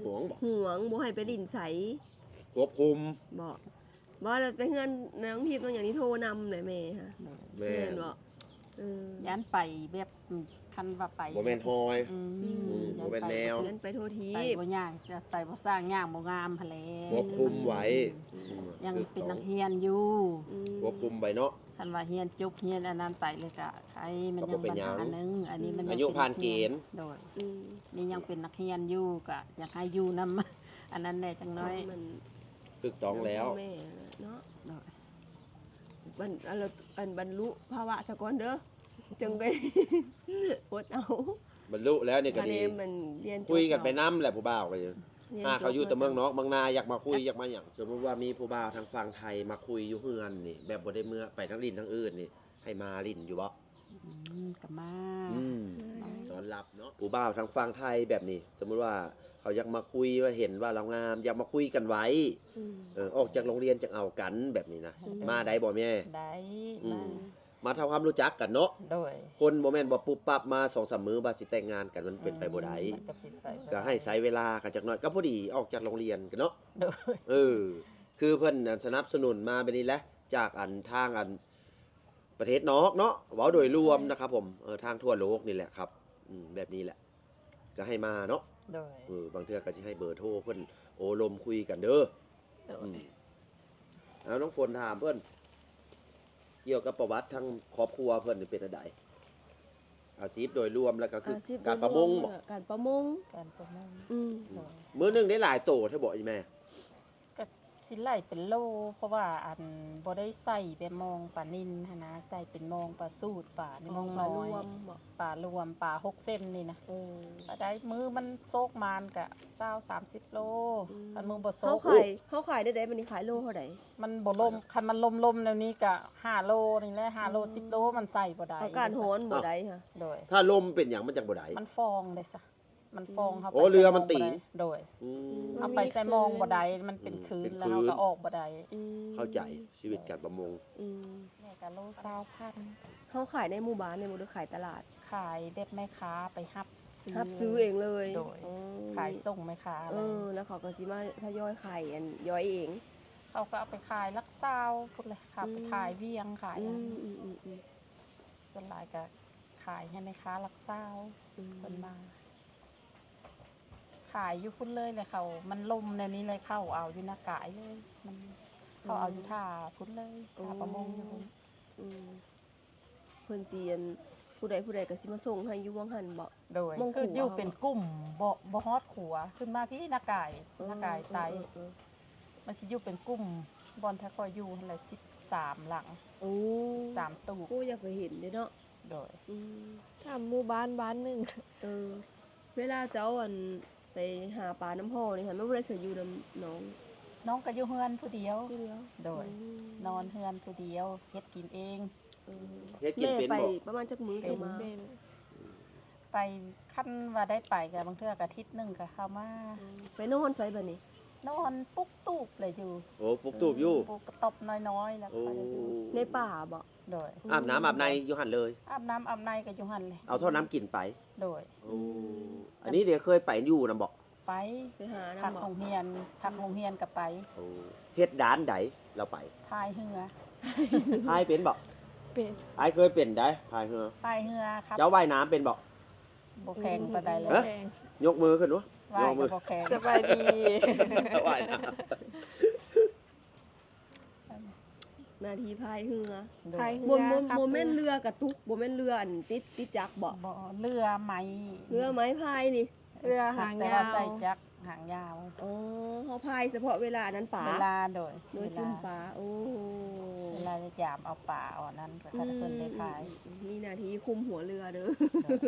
ຫວງບໍ? ຫວງ ບໍ່ໃຫ້ໄປຫຼິ້ນໃສ. ຄວບຄຸມບໍ? ບໍ່ ແລ້ວໄປເຮືອນນ້ອງທິບນ້ອງຫຍັງນີ້ໂທນຳແຫຼະແມ່ຫະ. ແມ່ນ ແມ່ນບໍ? ເອີ ຢ້ານໄປແບບ ອືມ ຄັນວ່າໄປ ບໍ່ແມ່ນຮອຍ. ອືມ ອືມ ຢ້ານ ບໍ່ແມ່ນແນວ ໄປ ຢ້ານໄປທົ່ວທີບ. ໄປບໍ່ຍ່າງ ໄປບໍ່ສ້າງ ຍ່າງບໍ່ງາມຫັ້ນແຫຼະ. ຄວບຄຸມໄວ້. ອືມ ອືມ ຍັງເປັນນັກຮຽນຢູ່. ອືມ ຄວບຄຸມໄວ້ເນາະ. ຄັນວ່າຮຽນຈົບ ຮຽນອັນນັ້ນໄປແລ້ວກະໄຄ ມັນຍັງບັນຫາໜຶ່ງ. ອັນນີ້ມັນຍັງ ອາຍຸຜ່ານເກນ. ໂດຍ ອືມ ນີ້ຍັງເປັນນັກຮຽນຢູ່ ກະຢາກໃຫ້ຢູ່ນຳ ອັນນັ້ນແດ່ຈັກໜ້ອຍ. ມັນຖືກຕ້ອງແລ້ວ ແມ່ນແຫຼະເນາະ. ໂດຍ ບັນ ອັນ ອັນບັນລຸພາວະສາກ່ອນເດີ ຈັ່ງໄປອົດເອົາ. ບັນລຸແລ້ວນີ້ກໍດີ ຄຸຍກັນໄປນຳແຫຼະ ຜູ້ບ່າວກໍ ຖ້າເຂົາຢູ່ແຕ່ເມືອງນອກເມືອງນາ ຢາກມາຄຸຍ ຢາກມາຫຍັງ. ສົມມຸດວ່າມີຜູ້ບ່າວທາງຝັ່ງໄທມາຄຸຍຢູ່ເຮືອນນີ້ ແບບບໍ່ໄດ້ເມືອໄປທາງຫຼິ້ນທາງອື່ນນີ້ ໃຫ້ມາຫຼິ້ນຢູ່ບໍ່? ອືມ ກໍມາ. ອືມ ຕ້ອນຮັບເນາະ ຜູ້ບ່າວທາງຝັ່ງໄທແບບນີ້. ສົມມຸດວ່າເຂົາຢາກມາຄຸຍ ວ່າເຫັນວ່າລາວງາມ ຢາກມາຄຸຍກັນໄວ້. ອືມ ເອີ ອອກຈາກໂຮງຮຽນຈັ່ງເອົາກັນແບບນີ້ນະ. ອືມ ມາໄດ້ບໍ່ແມ່? ໄດ້. ອືມ ມາ ມາທຳຄວາມຮູ້ຈັກກັນເນາະ. ໂດຍ ຄົນບໍ່ແມ່ນວ່າປຸບປັບມາສອງສາມມື້ວ່າຊິແຕ່ງງານກັນ ມັນເປັນໄປບໍ່ໄດ້. ອືມ ມັນກໍເປັນໄປບໍ່ໄດ້ ກໍໃຫ້ໃຊ້ເວລາກັນຈັກໜ້ອຍ ກໍພໍດີອອກຈາກໂຮງຮຽນກັນເນາະ. ໂດຍ ເອີ ຄືເພິ່ນ ອັນ ສະໜັບສະໜູນມາແບບນີ້ແຫຼະ ຈາກ ອັນ ທາງ ອັນ ປະເທດນອກເນາະ ເວົ້າໂດຍລວມນະຄັບຜົມ ເອີ ທາງທົ່ວໂລກນີ້ແຫຼະຄັບ. ອືມ ແບບນີ້ແຫຼະ ກໍໃຫ້ມາເນາະ. ໂດຍ ເອີ ບາງເທື່ອກໍຊິໃຫ້ເບີໂທເພິ່ນ ໂອ້ລົມຄຸຍກັນເດີ. ໂດຍ ອືມ ເອົາ ນ້ອງຝົນຖາມເພິ່ນ ກ່ຽວກັບປະຫວັດທາງຄອບຄົວເພິ່ນນີ້ເປັນແນວໃດ? ອາຊີບໂດຍລວມ ແລ້ວກໍຄື ອາຊີບໂດຍລວມ ການປະມົງບໍ? ການປະມົງ. ການປະມົງ. ອືມ ອືມ ໂດຍ ມື້ໜຶ່ງໄດ້ຫຼາຍໂຕແທ້ບໍອີ່ແມ່? ກໍຊິໄລ່ເປັນໂລ ເພາະວ່າ ອັນ ບໍ່ໄດ້ໃສ່ແບບມອງປານິນຫັ້ນນະ ໃສ່ເປັນມອງປາສູດ ປານີ້ ອໍ ມອງນ້ອຍ ປາລວມບໍ? ປາລວມ ປາຫົກເສັ້ນນີ້ນະ. ໂອ້ ກໍໄດ້ ມື້ມັນໂຊກມານກໍຊາວ ສາມສິບໂລ. ອືມ ຄັນມື້ບໍ່ໂຊກ ເຮົາຂາຍ ເຮົາຂາຍໄດ້ໃດ ບັດນີ້ຂາຍໂລເທົ່າໃດ? ມັນບໍ່ລົມ ຄັນມັນລົມໆແນວນີ້ກໍຫ້າໂລນີ້ແຫຼະ ຫ້າໂລ ອືມ ສິບໂລ ມັນໃສ່ບໍ່ໄດ້. ອາກາດຮ້ອນບໍ່ໄດ້ຫະ. ໂດຍ ຖ້າລົມເປັນຫຍັງມັນຈັ່ງບໍ່ໄດ້? ມັນຟອງເດ້ຊະ. ມັນຟອງ ອືມ ເຮົາ ໂອ້ ເຮືອມັນຕີງ. ໂດຍ ອືມ ເຮົາໄປໃສ່ມອງບໍ່ໄດ້ ມັນເປັນ ອືມ ຄື້ນ ເປັນຄື້ນ ແລ້ວເຮົາກໍອອກບໍ່ໄດ້. ອືມ ເຂົ້າໃຈ ຊີວິດການປະມົງ. ອືມ ແມ່ກໍໂລຊາວພັນ. ເຮົາຂາຍໃນໝູ່ບ້ານນີ້ບໍ່ ຫຼືຂາຍຕະຫຼາດ? ຂາຍແບບແມ່ຄ້າໄປຮັບຊື້ ຮັບຊື້ເອງເລີຍ. ໂດຍ ອືມ ຂາຍສົ່ງແມ່ຄ້າ. ເອີ ແລ້ວເຂົາກໍຊິມາທະຍອຍຂາຍ ອັນ ຍ່ອຍເອງ. ເຂົາກໍເອົາໄປຂາຍຫຼັກຊາວພຸ້ນແຫຼະ ເຂົາໄປ ອືມ ຂາຍວຽງ ຂາຍ ອືມ ອັນ ອືມ ອືມ ອືມ ສ່ວນຫຼາຍກໍຂາຍໃຫ້ແມ່ຄ້າຫຼັກຊາວ. ອືມ ເພິ່ນມາຂາຍຢູ່ພຸ້ນເລີຍແຫຼະ ເຂົາ ມັນລົມແນວນີ້ເລີຍ ເຂົາເອົາຢູ່ນາກາຍເລີຍ ມັນ ເຂົາເອົາຢູ່ ອືມ ທ່າພຸ້ນເລີຍ. ໂອ້ ທ່າປະມົງຢູ່ພຸ້ນ. ອືມ ເພິ່ນຊິ ອັນ ຜູ້ໃດຜູ້ໃດກໍຊິມາສົ່ງໃຫ້ຢູ່ຫວ່າງຫັ້ນບໍ? ໂດຍ ມອງຂົວ ຄືຢູ່ເປັນກຸ່ມ ບໍ່ ບໍ່ຮອດຂົວ ຂຶ້ນມາພີ້ນາກາຍ ເອີ ນາກາຍໃຕ້ ເອີ ເອີ ເອີ ມັນຊິຢູ່ເປັນກຸ່ມ ບ່ອນທີ່ຂ້ອຍຢູ່ຫັ້ນແຫຼະ ສິບສາມຫຼັງ ໂອ້ ສິບສາມຕູບ ໂອ້ ຢາກໄປເຫັນເດ້ເນາະ ໂດຍ ອືມ ສາມໝູ່ບ້ານ ບ້ານໜຶ່ງ ເອີ ເວລາເຈົ້າ ອັນ ໄປຫາປານຳພໍ່ນີ້ຫັ້ນ ແມ່ນບໍ່ໄດ້ໃສ່ຢູ່ນຳນ້ອງ? ນ້ອງກໍຢູ່ເຮືອນຜູ້ດຽວ ຜູ້ດຽວ ໂດຍ ອືມ ນອນເຮືອນຜູ້ດຽວ ເຮັດກິນເອງ ເອີ ເຮັດກິນເປັນບໍ່? ແມ່ໄປປະມານຈັກມື້ ເປັນ ຈັ່ງມາ? ເປັນ ໄປ ຄັນວ່າໄດ້ໄປກໍບາງເທື່ອກໍອາທິດໜຶ່ງກໍເຂົ້າມາ ອືມ ໄປນອນໃສບາດນີ້? ນອນປຸກຕູບແຫຼະຢູ່ ໂອ້ ປຸກຕູບຢູ່ ປຸກກະຕອບນ້ອຍໆ ແລ້ວ ໂອ້ ໄປຢູ່ ໃນປ່າບໍ? ໂດຍ ອືມ ອາບນ້ຳອາບໃນຢູ່ຫັ້ນເລີຍ? ອາບນ້ຳອາບໃນກໍຢູ່ຫັ້ນແຫຼະ ເອົາທໍ່ນ້ຳກິນໄປ? ໂດຍ ໂອ້ ອືມ ອັນນີ້ເດ ເຄີຍໄປຢູ່ນຳບໍ? ໄປ ໄປຫານຳ ພັກ ບໍ? ໂຮງຮຽນ ພັກໂຮງຮຽນກໍໄປ ໂອ້ ເຮັດດ້ານໃດລາວໄປ? ພາຍເຮືອ ພາຍເປັນບໍ? ເປັນ ອ້າຍເຄີຍເປັນໄດ໋ ພາຍເຮືອ ພາຍເຮືອຄັບ ເຈົ້າວ່າຍນ້ຳເປັນບໍ? ບໍ່ແຂງປານໃດເລີຍ ຮະ? ບໍ່ແຂງ ຍົກມືຂຶ້ນດູ ວ່າຍກໍບໍ່ແຂງ ຍົກມື ສະບາຍດີ ວ່າຍນ້ຳ ໜ້າທີ່ພາຍເຮືອ ໂດຍ ພາຍເຮືອ ບໍ່ ບໍ່ ຂັບເຮືອ ບໍ່ແມ່ນເຮືອກະຕຸກ ບໍ່ແມ່ນເຮືອອັນຕິດ ຕິດຈັກບໍ? ບໍ່ ເຮືອໄມ້ ເຮືອໄມ້ພາຍນີ້ ເຮືອຫາງຍາວ ແຕ່ວ່າໃຊ້ຈັກຫາງຍາວ ອໍ ເຮົາພາຍສະເພາະເວລາອັນນັ້ນປາ ເວລາ ໂດຍ ໂດຍ ເວລາ ຈຸ່ມປາ ໂອ້ ເວລາຈະຢາມເອົາປາເອົາອັນນັ້ນ ອືມ ເພິ່ນໄດ້ພາຍ ອືມ ອືມ ມີໜ້າທີ່ຄຸມຫົວເຮືອເດີ ໂດຍ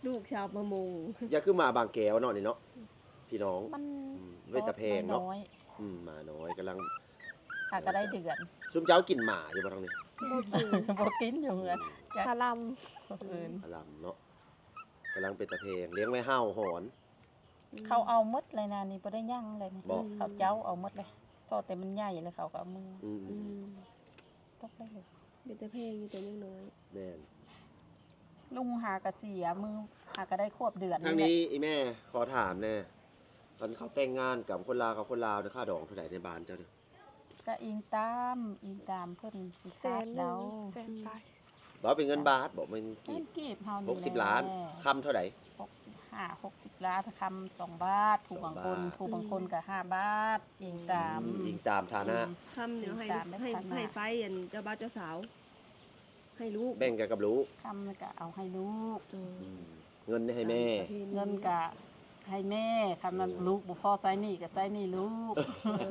ລູກຊາວປະມົງ ຢ່າຄືໝາບາງແກ້ວເນາະນີ້ເນາະ ພີ່ນ້ອງ ມັນ ອືມ ເປັນຕາແພງເນາະ ອືມ ໝານ້ອຍ ກຳລັງ ຫາກໍໄດ້ເດືອນ ຊຸມເຈົ້າກິນໝາຢູ່ບໍ່ທາງນີ້? ບໍ່ກິນ ບໍ່ກິນຢູ່ເຮືອນ ອືມ ຄະລຳ ອື່ນ ຄະລຳເນາະ ກຳລັງເປັນຕາແພງ ລ້ຽງໄວ້ເຫົ່າຫອນ ອືມ ເຂົາເອົາໝົດເລີຍນະ ນີ້ບໍ່ໄດ້ຫຍັງເລີຍນີ້ ບໍ່ ເຂົາເຈົ້າເອົາໝົດເລີຍ ພໍແຕ່ມັນໃຫຍ່ແລ້ວເຂົາກໍເອົາມື ອືມ ອືມ ຕົກໄດ້ເລີຍ ເປັນຕາແພງຢູ່ແຕ່ຍັງນ້ອຍ ແມ່ນ ລຸງຫາກະເສຍ ມື້ຫາກະໄດ້ຂວບເດືອນ ທາງນີ້ ນີ້ແຫຼະ ອີ່ແມ່ ຂໍຖາມແດ່ ຄັນເຂົາແຕ່ງງານກັບຄົນລາວ ກັບຄົນລາວນີ້ ຄ່າດອງເທົ່າໃດໃນບ້ານເຈົ້ານີ້? ກະອີງຕາມ ອີງຕາມເພິ່ນຊິຄາດເດົາ ແສນໜຶ່ງ ແສນປາຍ ບໍ່ເປັນເງິນບາດ ບໍ່ແມ່ນກີບ ເງິນກີບເຮົານີ້ ຫົກສິບລ້ານ ແຫຼະ ຄຳເທົ່າໃດ? ຫົກສິບຫ້າ ຫົກສິບລ້ານ ຄຳສອງບາດ ຜູ້ບາງຄົນ ສອງບາດ ຜູ້ບາງຄົນກໍຫ້າບາດ ອີງຕາມ ອືມ ອີງຕາມຖານະ ຄຳນີ້ໃຫ້ ໃຫ້ ໃຫ້ໄຟອັນເຈົ້າບ່າວເຈົ້າສາວ ໃຫ້ລູກ ແບ່ງກັນກັບລູກ ຄຳນີ້ກໍເອົາໃຫ້ລູກ ອືມ ເງິນໃຫ້ແມ່ ເງິນກະໃຫ້ແມ່ ຄັນວ່າ ອືມ ລູກບໍ່ພໍໃຊ້ໜີ້ກໍໃຊ້ໜີ້ລູກ ເອີ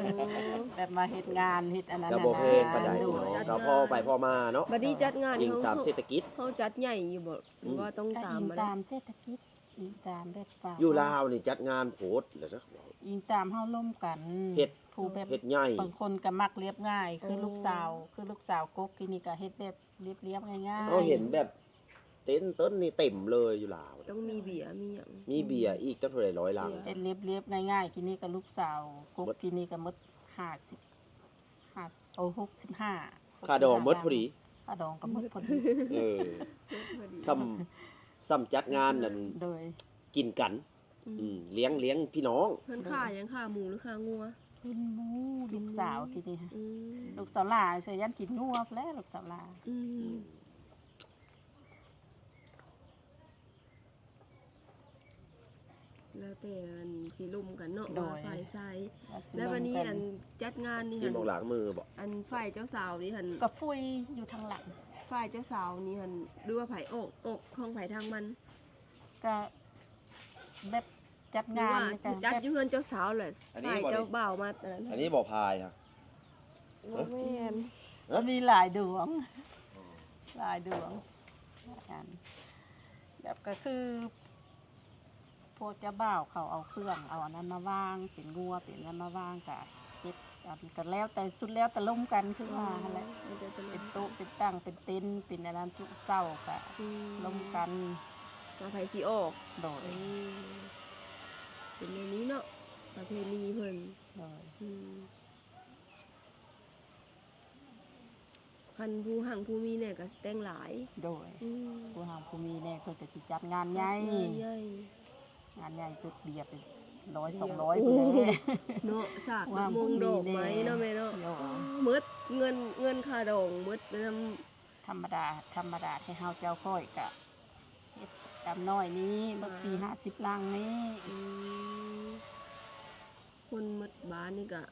ແບບວ່າເຮັດງານເຮັດອັນນັ້ນ ກໍບໍ່ແພງປານໃດ ໂດຍ ເນາະ ຈັດງານ ກໍພໍໄປພໍມາເນາະ ບັດນີ້ຈັດງານ ອີງຕາມເຮົາ ເສດຖະກິດ ເຮົາຈັດໃຫຍ່ຢູ່ບໍ່ ຫຼືວ່າ ອືມ ຕ້ອງຕາມ ກໍອີງຕາມເສດຖະກິດ ອີງຕາມແບບວ່າ ຢູ່ລາວນີ້ຈັດງານໂພດແຫຼະເນາະ ອີງຕາມເຮົາລົມກັນ ເຮັດ ຜູ້ແບບ ເຮັດໃຫຍ່ ບາງຄົນກໍມັກລຽບງ່າຍ ຄື ໂອ້ ລູກສາວ ຄືລູກສາວກົກກີ້ນີ້ກໍເຮັດແບບ ລຽບໆ ງ່າຍໆ ເຮົາເຫັນແບບເຕັນຕົ້ນນີ້ເຕັມເລີຍຢູ່ລາວ ຕ້ອງມີເບຍມີຫຍັງ ມີເບຍອີກຈັກເທົ່າໃດຮ້ອຍຫຼັງ ເຮັດລຽບໆ ງ່າຍໆ ກີ້ນີ້ກໍລູກສາວກົກ ໝົດ ກີ້ນີ້ກໍໝົດຫ້າສິບ ຫ້າ ໂອ້ ຫົກສິບຫ້າ ຄ່າດອງໝົດພໍດີ ຄ່າດອງກໍໝົດພໍດີ ເອີ ໝົດພໍດີ ສ່ຳ ສ່ຳຈັດງານນັ້ນ ໂດຍ ກິນກັນ ອືມ ອືມ ລ້ຽງ ລ້ຽງພີ່ນ້ອງ ເພິ່ນຂ້າຫຍັງ ຂ້າໝູ ຫຼື ຂ້າງົວ? ກິນໝູ ກິນໝູ ລູກສາວກິນນີ້ ອືມ ລູກສາວຫຼ້າ ສະຢ້ານກິນງົວແລ້ວ ລູກສາວຫຼ້າ ອືມ ອືມ ແລ້ວແຕ່ອັນຊິລົມກັນເນາະ ໂດຍ ວ່າຝ່າຍຊາຍ ວ່າຊິ ແລ້ວບັດນີ້ ລົມກັນ ອັນຈັດງານນີ້ ມີໝ່ອງລ້າງມືບໍ່? ອັນຝ່າຍເຈົ້າສາວນີ້ຫັ້ນ ກໍຟຸຍຢູ່ທາງຫຼັງ ຝ່າຍເຈົ້າສາວນີ້ຫັ້ນ ຫຼືວ່າໃຜອອກ ອອກຂອງໃຜທາງມັນ? ກະແບບຈັດງານ ກະຈັດຢູ່ເຮືອນເຈົ້າສາວແຫຼະ ອັນນີ້ ຝ່າຍເຈົ້າບ່າວມາອັນນັ້ນ ອັນນີ້ບໍ່ພາຍຫະ? ບໍ່ແມ່ນ ຮະ? ມີຫຼາຍດວງ ອໍ ຫຼາຍດວງ ຫຼາຍອັນ ແບບກໍຄື ພວກເຈົ້າບ່າວເຂົາເອົາເຄື່ອງ ເອົາອັນນັ້ນມາວາງ ເປັນງົວ ເປັນອັນນັ້ນມາວາງ ກະເຮັດ ອັນ ກໍແລ້ວແຕ່ ສຸດແລ້ວແຕ່ລົມກັນ ຄືວ່າ ອໍ ຫັ້ນແຫຼະ ແລ້ວແຕ່ ເປັນໂຕະ ເປັນຕັ່ງ ເປັນເຕັນ ເປັນອັນນັ້ນ ຈຸເຊົາ ກະ ອືມ ລົມກັນ ວ່າໃຜຊິອອກ ໂດຍ ອືມ ເປັນແນວນີ້ເນາະ ປະເພນີເພິ່ນ ໂດຍ ອືມ ຄັນຜູ້ຮັ່ງຜູ້ມີແດ່ກໍຊິແຕ່ງຫຼາຍ ໂດຍ ອືມ ຜູ້ຮັ່ງຜູ້ມີແດ່ເພິ່ນກໍຊິຈັດງານໃຫຍ່ ຈັດງານໃຫຍ່ ງານໃຫຍ່ເພິ່ນເບຍເປັນຮ້ອຍ ສອງຮ້ອຍ ເບຍ ພຸ້ນແຫຼະ ໂອ້ ເນາະ ສາກ ຜູ້ຮັ່ງຜູ້ມີແດ່ ດອກໄມ້ເນາະແມ່ເນາະ ໂດຍ ເອີ ໝົດເງິນ ເງິນຄ່າດອງໝົດນຳ ທຳມະດາ ທຳມະດາແທ້ເຮົາເຈົ້າຂ້ອຍກະເຮັດຕາມນ້ອຍນີ້ ໝົດ ອ່າ ສີ່ຫ້າສິບຫຼັງນີ້ ອືມ ຄົນໝົດບ້ານນີ້ກະ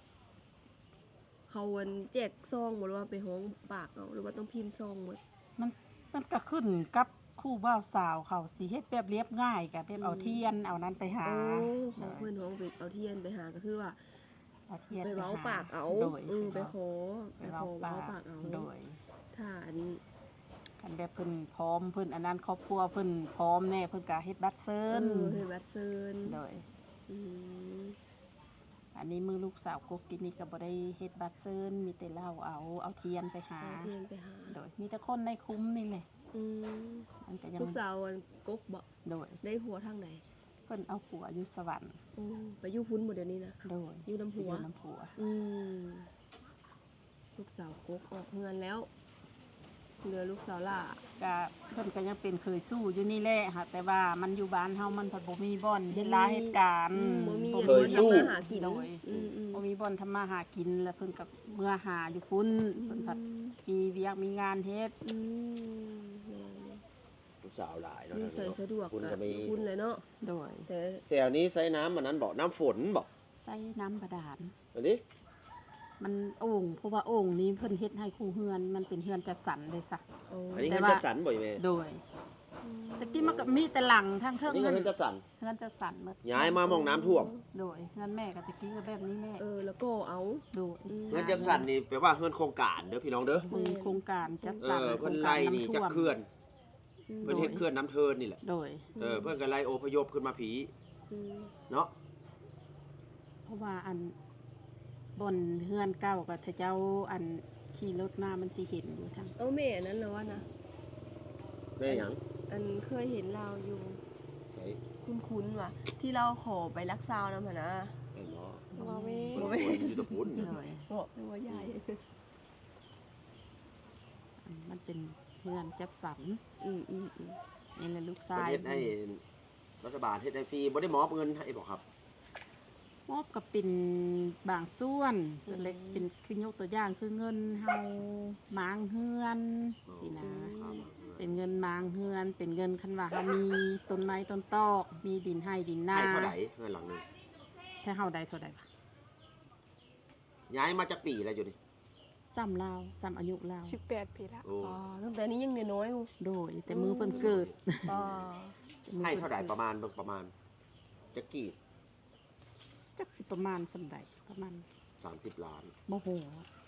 ເຂົາອັນແຈກຊອງບໍ່ ຫຼືວ່າໄປຮ້ອງປາກເອົາ ຫຼືວ່າຕ້ອງພິມຊອງໝົດ? ມັນ ມັນກະຂຶ້ນກັບ ຄູ່ບ່າວສາວເຂົາຊິເຮັດແບບລຽບງ່າຍ ກໍແບບເອົາທຽນເອົານັ້ນໄປຫາ. ໂອ້ ຂອງເພິ່ນເຮົາເປັນເອົາທຽນໄປຫາ ກໍຄືວ່າ ເອົາທຽນໄປເວົ້າປາກເອົາ. ໂດຍ ອືມ ໄປຂໍ ໄປເວົ້າປາກເອົາ. ໂດຍ ຖ້າອັນ ຄັນແບບເພິ່ນພ້ອມ ເພິ່ນອັນນັ້ນ ຄອບຄົວເພິ່ນພ້ອມແດ່ ເພິ່ນກໍເຮັດບັດເຊີນ. ເອີ ເຮັດບັດເຊີນ. ໂດຍ ອືມ ອັນນີ້ມື້ລູກສາວກົກກິນນີ້ກໍບໍ່ໄດ້ເຮັດບັດເຊີນ ມີແຕ່ເລົ່າເອົາ ເອົາທຽນໄປຫາ. ເອົາທຽນໄປຫາ. ໂດຍ ມີແຕ່ຄົນໃນຄຸ້ມນີ້ແຫຼະ. ອືມ ມັນກໍຍັງ ລູກສາວອັນກົກບໍ? ໂດຍ ໄດ້ຜົວທາງໃດ? ເພິ່ນເອົາຜົວຢູ່ສະຫວັນ. ໂອ້ ໄປຢູ່ພຸ້ນບໍດຽວນີ້ນະ? ໂດຍ ຢູ່ນຳຜົວ. ຢູ່ນຳຜົວ. ອືມ ລູກສາວກົກອອກເຮືອນແລ້ວ ເຫຼືອລູກສາວຫຼ້າ. ກະເພິ່ນກໍຍັງເປັນເຂີຍສູ່ຢູ່ນີ້ແຫຼະ ຫາກແຕ່ວ່າມັນຢູ່ບ້ານເຮົາມັນພັດບໍ່ມີບ່ອນເຮັດລາເຮັດການ. ອືມ ບໍ່ມີ ບໍ່ມີບ່ອນທຳມາຫາກິນ. ໂດຍ ອືມໆ ບໍ່ມີບ່ອນທຳມາຫາກິນ ແລ້ວເພິ່ນກໍເມືອຫາຢູ່ພຸ້ນ. ອືມ ເພິ່ນພັດມີວຽກມີງານເຮັດ. ອືມ ແມ່ນ. ຜູ້ສາວຫຼາຍເນາະ ຢູ່ໃສສະດວກກໍຢູ່ພຸ້ນແຫຼະເນາະ. ໂດຍ ແຖວນີ້ໃຊ້ນ້ຳອັນນັ້ນບໍ? ນ້ຳຝົນບໍ? ໃຊ້ນ້ຳບາດານ. ອັນນີ້ມັນໂອ່ງ ເພາະວ່າໂອ່ງນີ້ເພິ່ນເຮັດໃຫ້ຄູ່ເຮືອນ ມັນເປັນເຮືອນຈັດສັນເດ້ຊະ. ໂອ້ ອັນນີ້ເຮືອນຈັດສັນບໍອີ່ແມ່? ໂດຍ ອືມ ແຕ່ກີ້ມັນກໍມີແຕ່ຫຼັງທາງເທິງ. ອັນນີ້ກໍເຮືອນຈັດສັນ. ເຮືອນຈັດສັນໝົດ. ຍ້າຍມາໝ່ອງນ້ຳຖ້ວມ. ໂດຍ ເຮືອນແມ່ກໍແຕ່ກີ້ກໍແບບນີ້ແຫຼະ. ເອີ ແລ້ວກໍເອົາ. ໂດຍ ອືມ ເຮືອນຈັດສັນນີ້ແປວ່າເຮືອນໂຄງການເດີພີ່ນ້ອງເດີ. ເອີ ໂຄງການຈັດສັນ. ເອີ ເພິ່ນໄລ່ໜີຈາກເຂື່ອນ. ອືມ ເພິ່ນເຮັດເຂື່ອນນ້ຳເທີນນີ້ແຫຼະ. ໂດຍ ເອີ ອືມ ເພິ່ນກໍໄລ່ອົບພະຍົບຂຶ້ນມາພີ້. ອືມ ເນາະ ເພາະວ່າອັນ ບ່ອນເຮືອນເກົ່າກໍເຂົາເຈົ້າອັນຂີ່ລົດມາມັນຊິເຫັນຢູ່ທາງ. ເອົາ ແມ່ອັນນັ້ນລະວ່ານະ. ແມ່ຫຍັງ? ອັນເຄີຍເຫັນລາວຢູ່. ໃສ? ຄຸ້ນໆວ່າ ທີ່ລາວຂໍໃບລັກຊາວນຳຫັ້ນນະ. ແມ່ນບໍ່? ບໍ່ແມ່ນ ບໍ່ແມ່ນ ຢູ່ຕະພຸ້ນ. ໂດຍ ບໍ່ ຫຼືວ່າໃຫຍ່. ອືມ ມັນເປັນເຮືອນຈັດສັນ. ອືມໆໆ ນີ້ແຫຼະລູກຊາຍເພິ່ນເຮັດໃຫ້ ເພິ່ນ ລັດຖະບານເຮັດໃຫ້ຟຣີ ບໍ່ໄດ້ມອບເງິນໃຫ້ບໍຄັບ? ມອບກໍເປັນບາງສ່ວນ ສ່ວນເລັກ. ອືມ ເປັນ ຄືຍົກຕົວຢ່າງ ຄືເງິນເຮົາມ້າງເຮືອນ. ອໍ ຊີ້ນະ ຄ່າມ້າງເຮືອນ. ເປັນເງິນມ້າງເຮືອນ ເປັນເງິນຄັນວ່າເຮົາມີຕົ້ນໄມ້ຕົ້ນຕອກ ມີດິນໄຮ່ດິນນາ. ໃຫ້ເທົ່າໃດເຮືອນຫຼັງໜຶ່ງ? ຖ້າເຮົາໄດ້ເທົ່າໃດວະ? ຍ້າຍມາຈັກປີແລ້ວຢູ່ນີ້? ສ່ຳລາວ ສ່ຳອາຍຸລາວ ສິບແປດປີລະ. ໂອ້ ອໍ ຕັ້ງແຕ່ນີ້ຍັງນ້ອຍໆຢູ່. ໂດຍ ແຕ່ມື້ເພິ່ນເກີດ. ອໍ ໃຫ້ເທົ່າໃດປະມານ ເບິ່ງປະມານຈັກກີບ? ຈັກຊິປະມານສ່ຳໃດ ປະມານສາມສິບລ້ານ. ບໍ່ຮູ້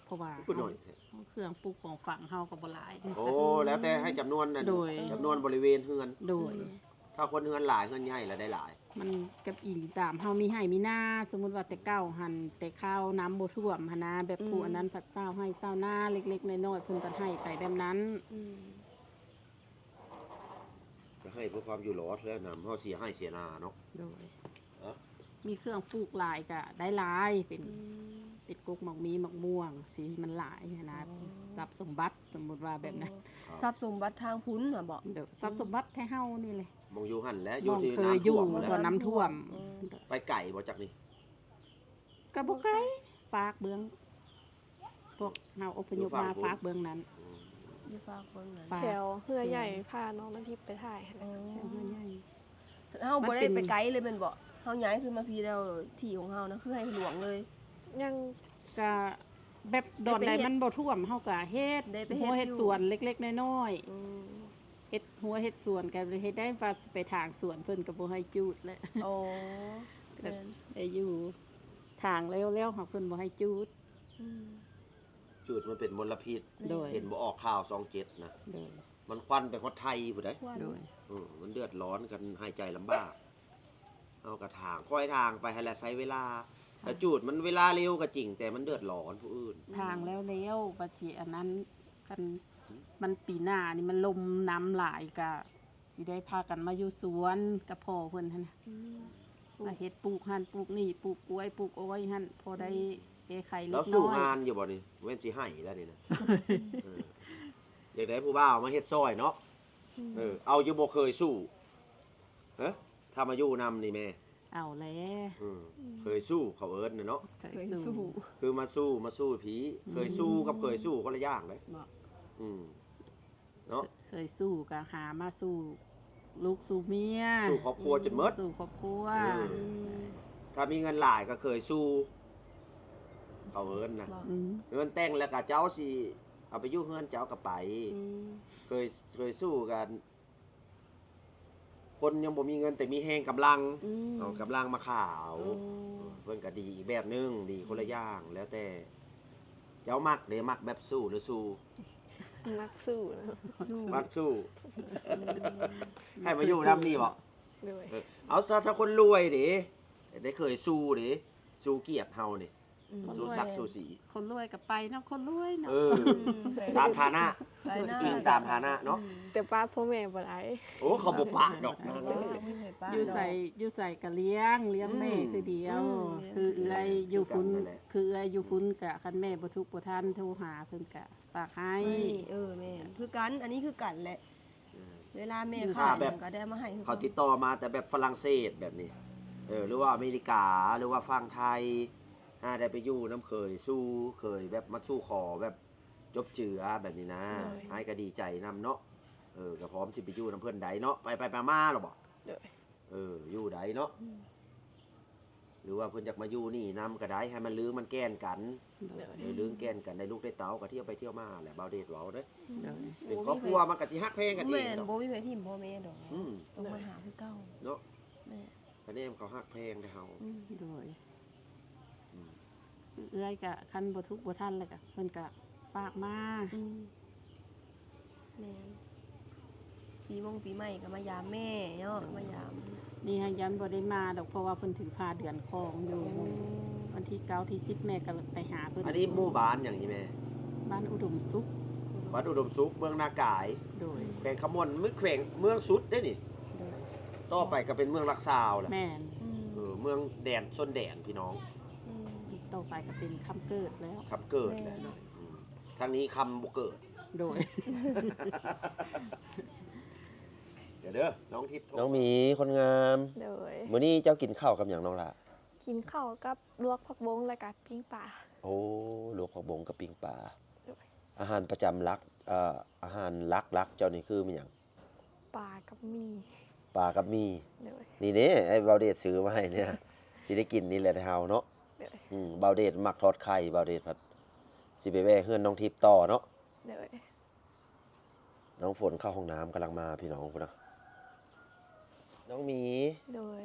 ເພາະວ່າ ຄືນ້ອຍແທ້ ເຄື່ອງປູກຂອງຝັງເຮົາກໍບໍ່ຫຼາຍ. ໂອ້ ແລ້ວແຕ່ໃຫ້ຈຳນວນນັ້ນ. ໂດຍ ຈຳນວນບໍລິເວນເຮືອນ. ໂດຍ ອືມ ຖ້າຄົນເຮືອນຫຼາຍ ເຮືອນໃຫຍ່ລະໄດ້ຫຼາຍ. ມັນກັບອີງຕາມເຮົາມີໄຮ່ມີນາ ສົມມຸດວ່າແຕ່ເກົ່າຫັ້ນ ແຕ່ຄາວນ້ຳບໍ່ຖ້ວມຫັ້ນນະ ແບບ ອືມ ຜູ້ອັນນັ້ນພັດຊາວໄຮ່ຊາວນາເລັກໆນ້ອຍໆ ເພິ່ນກໍໃຫ້ໄປແບບນັ້ນ. ອືມ ກໍໃຫ້ເພື່ອຄວາມຢູ່ລອດແລ້ວນຳ ເຮົາເສຍໄຮ່ເສຍນາເນາະ. ໂດຍ ເອີ ມີເຄື່ອງປູກຫຼາຍກໍໄດ້ຫຼາຍ ເປັນ ອືມ ເປັນກົກໝາກມີໝາກມ່ວງ ຊິມັນຫຼາຍຫັ້ນນະ. ອໍ ຊັບສົມບັດ ສົມມຸດວ່າແບບນັ້ນ. ອໍ ຄັບ ຊັບສົມບັດທາງພຸ້ນນະບໍ? ໂດຍ ຊັບສົມບັດແທ້ເຮົານີ້ແຫຼະ. ໝ່ອງຢູ່ຫັ້ນແຫຼະ ຢູ່ທີ່ນ້ຳຖ້ວມ. ບໍ່ ນ້ຳຖ້ວມ. ອືມ ໄປໄກບໍ່ຈັກນີ້? ກໍບໍ່ໄກ ຟາກເບື້ອງ ພວກເຮົາອົບພະຍົບມາຟາກເບື້ອງນັ້ນ. ອືມ ຢູ່ຟາກເບື້ອງນັ້ນ ແຖວເຮືອໃຫຍ່ ພານ້ອງນ້ຳທິບໄປຖ່າຍຫັ້ນ. ອໍ ແຖວເຮືອໃຫຍ່ ເຮົາບໍ່ໄດ້ໄປໄກເລີຍແມ່ນບໍ່? ເຮົາຍ້າຍຂຶ້ນມາພີ້ແລ້ວ ທີ່ຂອງເຮົານະ ຄືໃຫ້ຫຼວງເລີຍ. ຍັງ ກະແບບດອນໃດມັນບໍ່ຖ້ວມ ເຮົາກະເຮັດ ໄດ້ໄປເຮັດ ຫົວເຮັດສວນເລັກໆນ້ອຍໆ. ອືມ ເຮັດຫົວເຮັດສວນ ກະເຮັດໄດ້ ວ່າຊິໄປຖາງສວນເພິ່ນກະບໍ່ໃຫ້ຈູດແຫຼະ. ອໍ ແມ່ນ ໄດ້ຢູ່ ຖາງແລ້ວໆ ຫາກເພິ່ນບໍ່ໃຫ້ຈູດ. ອືມ ຈູດມັນເປັນມົນລະພິດ. ໂດຍ ເຫັນບໍ່ອອກຂ່າວຊ່ອງເຈັດນະ. ໂດຍ ມັນຄວັນໄປຮອດໄທພຸ້ນໃດ໋. ຄວັນ ໂດຍ ເອີ ມັນເດືອດຮ້ອນກັນ ຫາຍໃຈລຳບາກ. ເຮົາກໍຖາງ ຄ່ອຍຖາງໄປຫັ້ນແຫຼະ ໃຊ້ເວລາ. ຖາງ ແຕ່ຈູດມັນເວລາເລັວກໍຈິງ ແຕ່ມັນເດືອດຮ້ອນຜູ້ອື່ນ. ຖາງແລ້ວໆ ວ່າຊິອັນນັ້ນ ຄັນ ຫືມ ມັນປີໜ້ານີ້ມັນລົມນ້ຳຫຼາຍ ກໍຊິໄດ້ພາກັນມາຢູ່ສວນກັບພໍ່ເພິ່ນຫັ້ນນະ. ອືມ ມາເຮັດປູກຫັ້ນ ປູກນີ້ ປູກກ້ວຍ ປູກອ້ອຍຫັ້ນ ພໍໄດ້ ອືມ ແກ້ໄຂເລັກນ້ອຍ. ລາວສູ້ງານຢູ່ບໍ່ນີ້? ແມ່ນຊິໃຫ້ແລ້ວນີ້ນະ. ເອີ ຢາກໄດ້ຜູ້ບ່າວມາເຮັດຊ່ອຍເນາະ. ອືມ ເອີ ເອົາຢູ່ບໍ່ເຄີຍສູ້? ຮະ ຖ້າມາຢູ່ນຳນີ້ແມ່ ເອົາແຫຼະ. ອືມ ເຄີຍສູ້ເຂົາເອີ້ນນະເນາະ. ເຄີຍສູ້ ເຄີຍສູ້ ຄືມາສູ້ ມາສູ້ພີ້. ອືມ ເຄີຍສູ້ກັບເຄີຍສູ້ຄົນລະຢ່າງເດ້. ບໍ່ ອືມ ເນາະ ເຄີຍສູ້ກໍຫາມາສູ້ລູກສູ້ເມຍ ສູ້ຄອບຄົວຈົນໝົດ. ອືມ ສູ້ຄອບຄົວ. ເອີ ອືມ ຖ້າມີເງິນຫຼາຍກໍເຄີຍສູ້ ເຂົາເອີ້ນນະ. ບໍ່ ອືມ ເງິນແຕ່ງແລ້ວກໍເຈົ້າຊິເອົາໄປຢູ່ເຮືອນເຈົ້າກໍໄປ. ອືມ ເຄີຍ ເຄີຍສູ້ກັນ ຄົນຍັງບໍ່ມີເງິນແຕ່ມີແຮງກຳລັງ ອືມ ເອົາກຳລັງມາຂາຍເອົາ ອືມ ເອີ ເພິ່ນກໍດີອີກແບບໜຶ່ງ ດີຄົນລະຢ່າງ ອືມ ແລ້ວແຕ່ເຈົ້າມັກເດ້ ມັກແບບສູ້ຫຼືສູ້? ມັກສູ້ນະ ມັກສູ້ ອືມ ໃຫ້ມາຢູ່ນຳນີ້ບໍ? ໂດຍ ເອີ ເອົາ ຖ້າ ຖ້າຄົນລວຍເດ້ ໄດ້ເຄີຍສູ້ເດ້ ສູ້ກຽດເຮົານີ້ ອືມ ສູ້ສັກສູ້ສີ ຄົນລວຍກໍໄປນຳຄົນລວຍເນາະ ເອີ ອືມ ຕາມຖານະ ໄປນະ ອີງຕາມຖານະເນາະ ອືມ ແຕ່ປະພໍ່ແມ່ບໍ່ໄດ້ ໂອ້ ເຂົາບໍ່ປະດອກນາງເອີຍ ບໍ່ມີໃຜປະດອກ ຢູ່ໃສ ຢູ່ໃສກໍລ້ຽງ ລ້ຽງແມ່ ອືມ ຄືດຽວ ອືມ ຄືເອື້ອຍຢູ່ພຸ້ນ ຄືກັນນັ້ນແຫຼະ ຄືເອື້ອຍຢູ່ພຸ້ນກໍ ຄັນແມ່ບໍ່ທຸກບໍ່ທັນໂທຫາເພິ່ນກໍຝາກໃຫ້ ໃຫ້ ເອີ ແມ່ນ ຄືກັນ ອັນນີ້ຄືກັນແຫຼະ ເວລາແມ່ຂາຍແບບ ກໍໄດ້ມາໃຫ້ຄືເຂົາຕິດຕໍ່ມາແຕ່ແບບຝຣັ່ງເສດແບບນີ້ ເອີ ຫຼືວ່າອາເມລິກາ ຫຼືວ່າຝັ່ງໄທ ຫາໄດ້ໄປຢູ່ນຳເຂີຍສູ່ ເຂີຍແບບມາສູ່ຂໍແບບຈົບເຈືອແບບນີ້ນະ ໂດຍ ອ້າຍກໍດີໃຈນຳເນາະ ເອີ ກໍພ້ອມຊິໄປຢູ່ນຳເພິ່ນໄດ້ເນາະ ໄປ ໄປ ໄປມາແລ້ວບໍ? ໂດຍ ເອີ ຢູ່ໄດ້ເນາະ ອືມ ຫຼືວ່າເພິ່ນຢາກມາຢູ່ນີ້ນຳກໍໄດ້ ໃຫ້ມັນລຶ້ງມັນແກ່ນກັນ ໂດຍ ເອີ ລຶ້ງແກ່ນກັນ ໄດ້ລູກໄດ້ເຕົ້າກໍທ່ຽວໄປທ່ຽວມາແຫຼະ ບ່າວເດດເວົ້າເດ້ ໂດຍ ເປັນຄອບຄົວມັນກໍຊິຮັກແພງກັນເອງ ແມ່ນ ດອກ ບໍ່ມີໃຜຖິ້ມພໍ່ແມ່ດອກ ອືມ ຕ້ອງມາຫາຄືເກົ່າເນາະ ແມ່ນ ຄະແນນເຂົາຮັກແພງແຕ່ເຮົາ ອືມ ໂດຍ ອືມ ເອື້ອຍກະຄັນບໍ່ທຸກບໍ່ທັນແລ້ວກະເພິ່ນກະຝາກມາ ອືມ ແມ່ນ ປີມົງປີໃໝ່ກໍມາຢາມແມ່ເນາະ ມາຢາມ ນີ້ຫາຍັງບໍ່ໄດ້ມາດອກ ເພາະວ່າເພິ່ນຖືພາເດືອນຄອງຢູ່ ໂອ້ ວັນທີເກົ້າທີສິບແມ່ກໍໄປຫາເພິ່ນ ອັນນີ້ໝູ່ບ້ານຫຍັງນີ້ແມ່? ບ້ານອຸດົມສຸກ ບ້ານອຸດົມສຸກ ເມືອງນາກາຍ ໂດຍ ແຂວງຄຳມ່ວນ ເມືອງ ແຂວງເມືອງສຸດເດ້ນີ້ ໂດຍ ຕໍ່ໄປກໍເປັນເມືອງຫຼັກຊາວແຫຼະ ແມ່ນ ອືມ ເອີ ເມືອງແດນຊົນແດນພີ່ນ້ອງ ອືມ ອີກຕໍ່ໄປກໍເປັນຄຳເກີດແລ້ວ ຄຳເກີດແຫຼະ ແມ່ນ ເນາະ ອືມ ທາງນີ້ຄຳບໍ່ເກີດ ໂດຍ ດຽວເດີ ນ້ອງທິບ ນ້ອງໝີ ຄົນງາມ ໂດຍ ມື້ນີ້ເຈົ້າກິນເຂົ້າກັບຫຍັງນ້ອງຫຼ້າ? ກິນເຂົ້າກັບລວກຜັກບົ້ງ ແລ້ວກະປີ້ງປາ ໂອ້ ລວກຜັກບົ້ງກັບປີ້ງປາ ໂດຍ ອາຫານປະຈຳຫຼັກ ເອີ ອາຫານຫຼັກໆເຈົ້ານີ້ຄືມີຫຍັງ? ປາກັບໝີ່ ປາກັບໝີ່ ໂດຍ ນີ້ເດ້ ອ້າຍບ່າວເດດຊື້ມາໃຫ້ນີ້ນະ ຊິໄດ້ກິນນີ້ແຫຼະເຮົາເນາະ ໂດຍ ອືມ ບ່າວເດດມັກທອດໄຂ່ ບ່າວເດດພັດຊິໄປແວ່ເຮືອນນ້ອງທິບຕໍ່ເນາະ ໂດຍ ນ້ອງຝົນເຂົ້າຫ້ອງນ້ຳກຳລັງມາພີ່ນ້ອງພຸ້ນນະ ນ້ອງໝີ່ ໂດຍ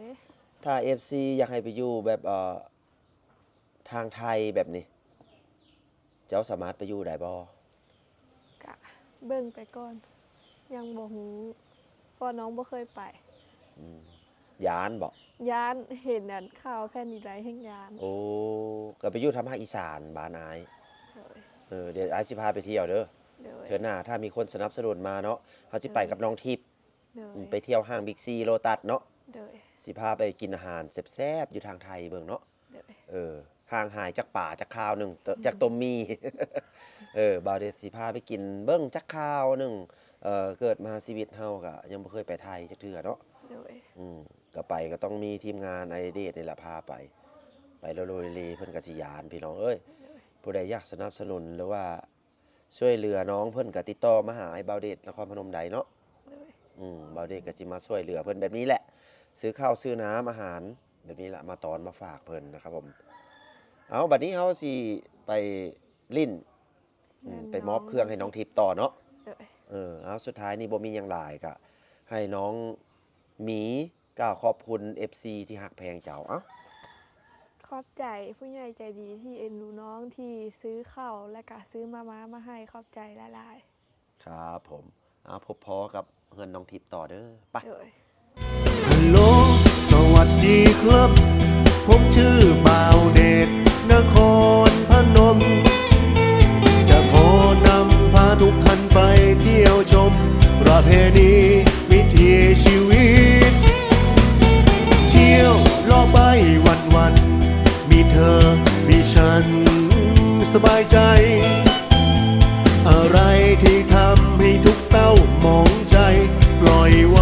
ຖ້າເອັຟຊີຢາກໃຫ້ໄປຢູ່ແບບ ເອີ ທາງໄທແບບນີ້ ເຈົ້າສາມາດໄປຢູ່ໄດ້ບໍ່? ກະເບິ່ງໄປກ່ອນ ຍັງບໍ່ຮູ້ ເພາະນ້ອງບໍ່ເຄີຍໄປ ອືມ ຢ້ານບໍ? ຢ້ານ ເຫັນອັນຂ່າວແຜ່ນດິນໄຫວແຮ່ງຢ້ານ ໂອ້ ກໍໄປຢູ່ທາງພາກອີສານບ້ານອ້າຍ ໂດຍ ເອີ ດຽວອ້າຍຊິພາໄປທ່ຽວເດີ ໂດຍ ເທື່ອໜ້າຖ້າມີຄົນສະໜັບສະໜູນມາເນາະ ເຮົາຊິໄປ ໂດຍ ກັບນ້ອງທິບ ໂດຍ ອືມ ໄປທ່ຽວຫ້າງບິກຊີ ໂລຕັດເນາະ ໂດຍ ຊິພາໄປກິນອາຫານແຊບໆຢູ່ທາງໄທເບິ່ງເນາະ ໂດຍ ເອີ ຫ່າງຫາຍຈາກປາຈັກຄາວໜຶ່ງ ອືມ ຈາກຕົ້ມໝີ່ ເອີ ບ່າວເດດຊິພາໄປກິນເບິ່ງຈັກຄາວໜຶ່ງ ເອີ ເກີດມາຊີວິດເຮົາກະຍັງບໍ່ເຄີຍໄປໄທຈັກເທື່ອເນາະ ໂດຍ ອືມ ກະໄປກະຕ້ອງມີທີມງານອ້າຍເດດນີ້ແຫຼະພາໄປ ໄປໂລໂລເລເລ ເພິ່ນກະຊິຢ້ານ ພີ່ນ້ອງເອີຍ ໂດຍ ຜູ້ໃດຢາກສະໜັບສະໜູນ ຫຼືວ່າ ຊ່ວຍເຫຼືອນ້ອງເພິ່ນກໍຕິດຕໍ່ມາຫາອ້າຍບ່າວເດດນະຄອນພະນົມໄດ້ເນາະ ໂດຍ ອືມ ບ່າວເດດກໍຊິມາຊ່ວຍເຫຼືອເພິ່ນແບບນີ້ແຫຼະ ຊື້ເຂົ້າຊື້ນ້ຳອາຫານແບບນີ້ລະ ມາຕ້ອນມາຝາກເພິ່ນນະຄັບຜົມ ເອົາ ບັດນີ້ເຮົາຊິໄປຫຼິ້ນ ອືມ ແມ່ນ ໄປມອບເຄື່ອງໃຫ້ນ້ອງທິບຕໍ່ເນາະ ໂດຍ ເອີ ເອົາ ສຸດທ້າຍນີ້ບໍ່ມີຫຍັງຫຼາຍ ກະໃຫ້ນ້ອງໝີ ກ່າວຂອບຄຸນເອັຟຊີທີ່ຮັກແພງເຈົ້າ ເອົ້າ ຂອບໃຈຜູ້ໃຫຍ່ໃຈດີທີ່ເອັນດູນ້ອງ ທີ່ຊື້ເຂົ້າ ແລະກະຊື້ມາມ່າມາໃຫ້ ຂອບໃຈຫຼາຍໆ ຄັບຜົມ ເອົາ ພົບພໍ້ກັບເຮືອນນ້ອງທິບຕໍ່ເດີ ໄປ ໂດຍ ຮັລໂຫຼ ສະຫວັດດີຄັບ ຜົມຊື່ບ່າວເດດ ນະຄອນພະນົມ ຈະຂໍນຳພາທຸກທ່ານໄປທ່ຽວຊົມ ປະເພນີວິຖີຊີວິດ ທ່ຽວເລາະໄປວັນໆ ມີເທີມີສັນສະບາຍໃຈ ອະໄລທີ່ທຳໃຫ້ທຸກເສົ້າໝອງໃຈ ປ່ອຍວ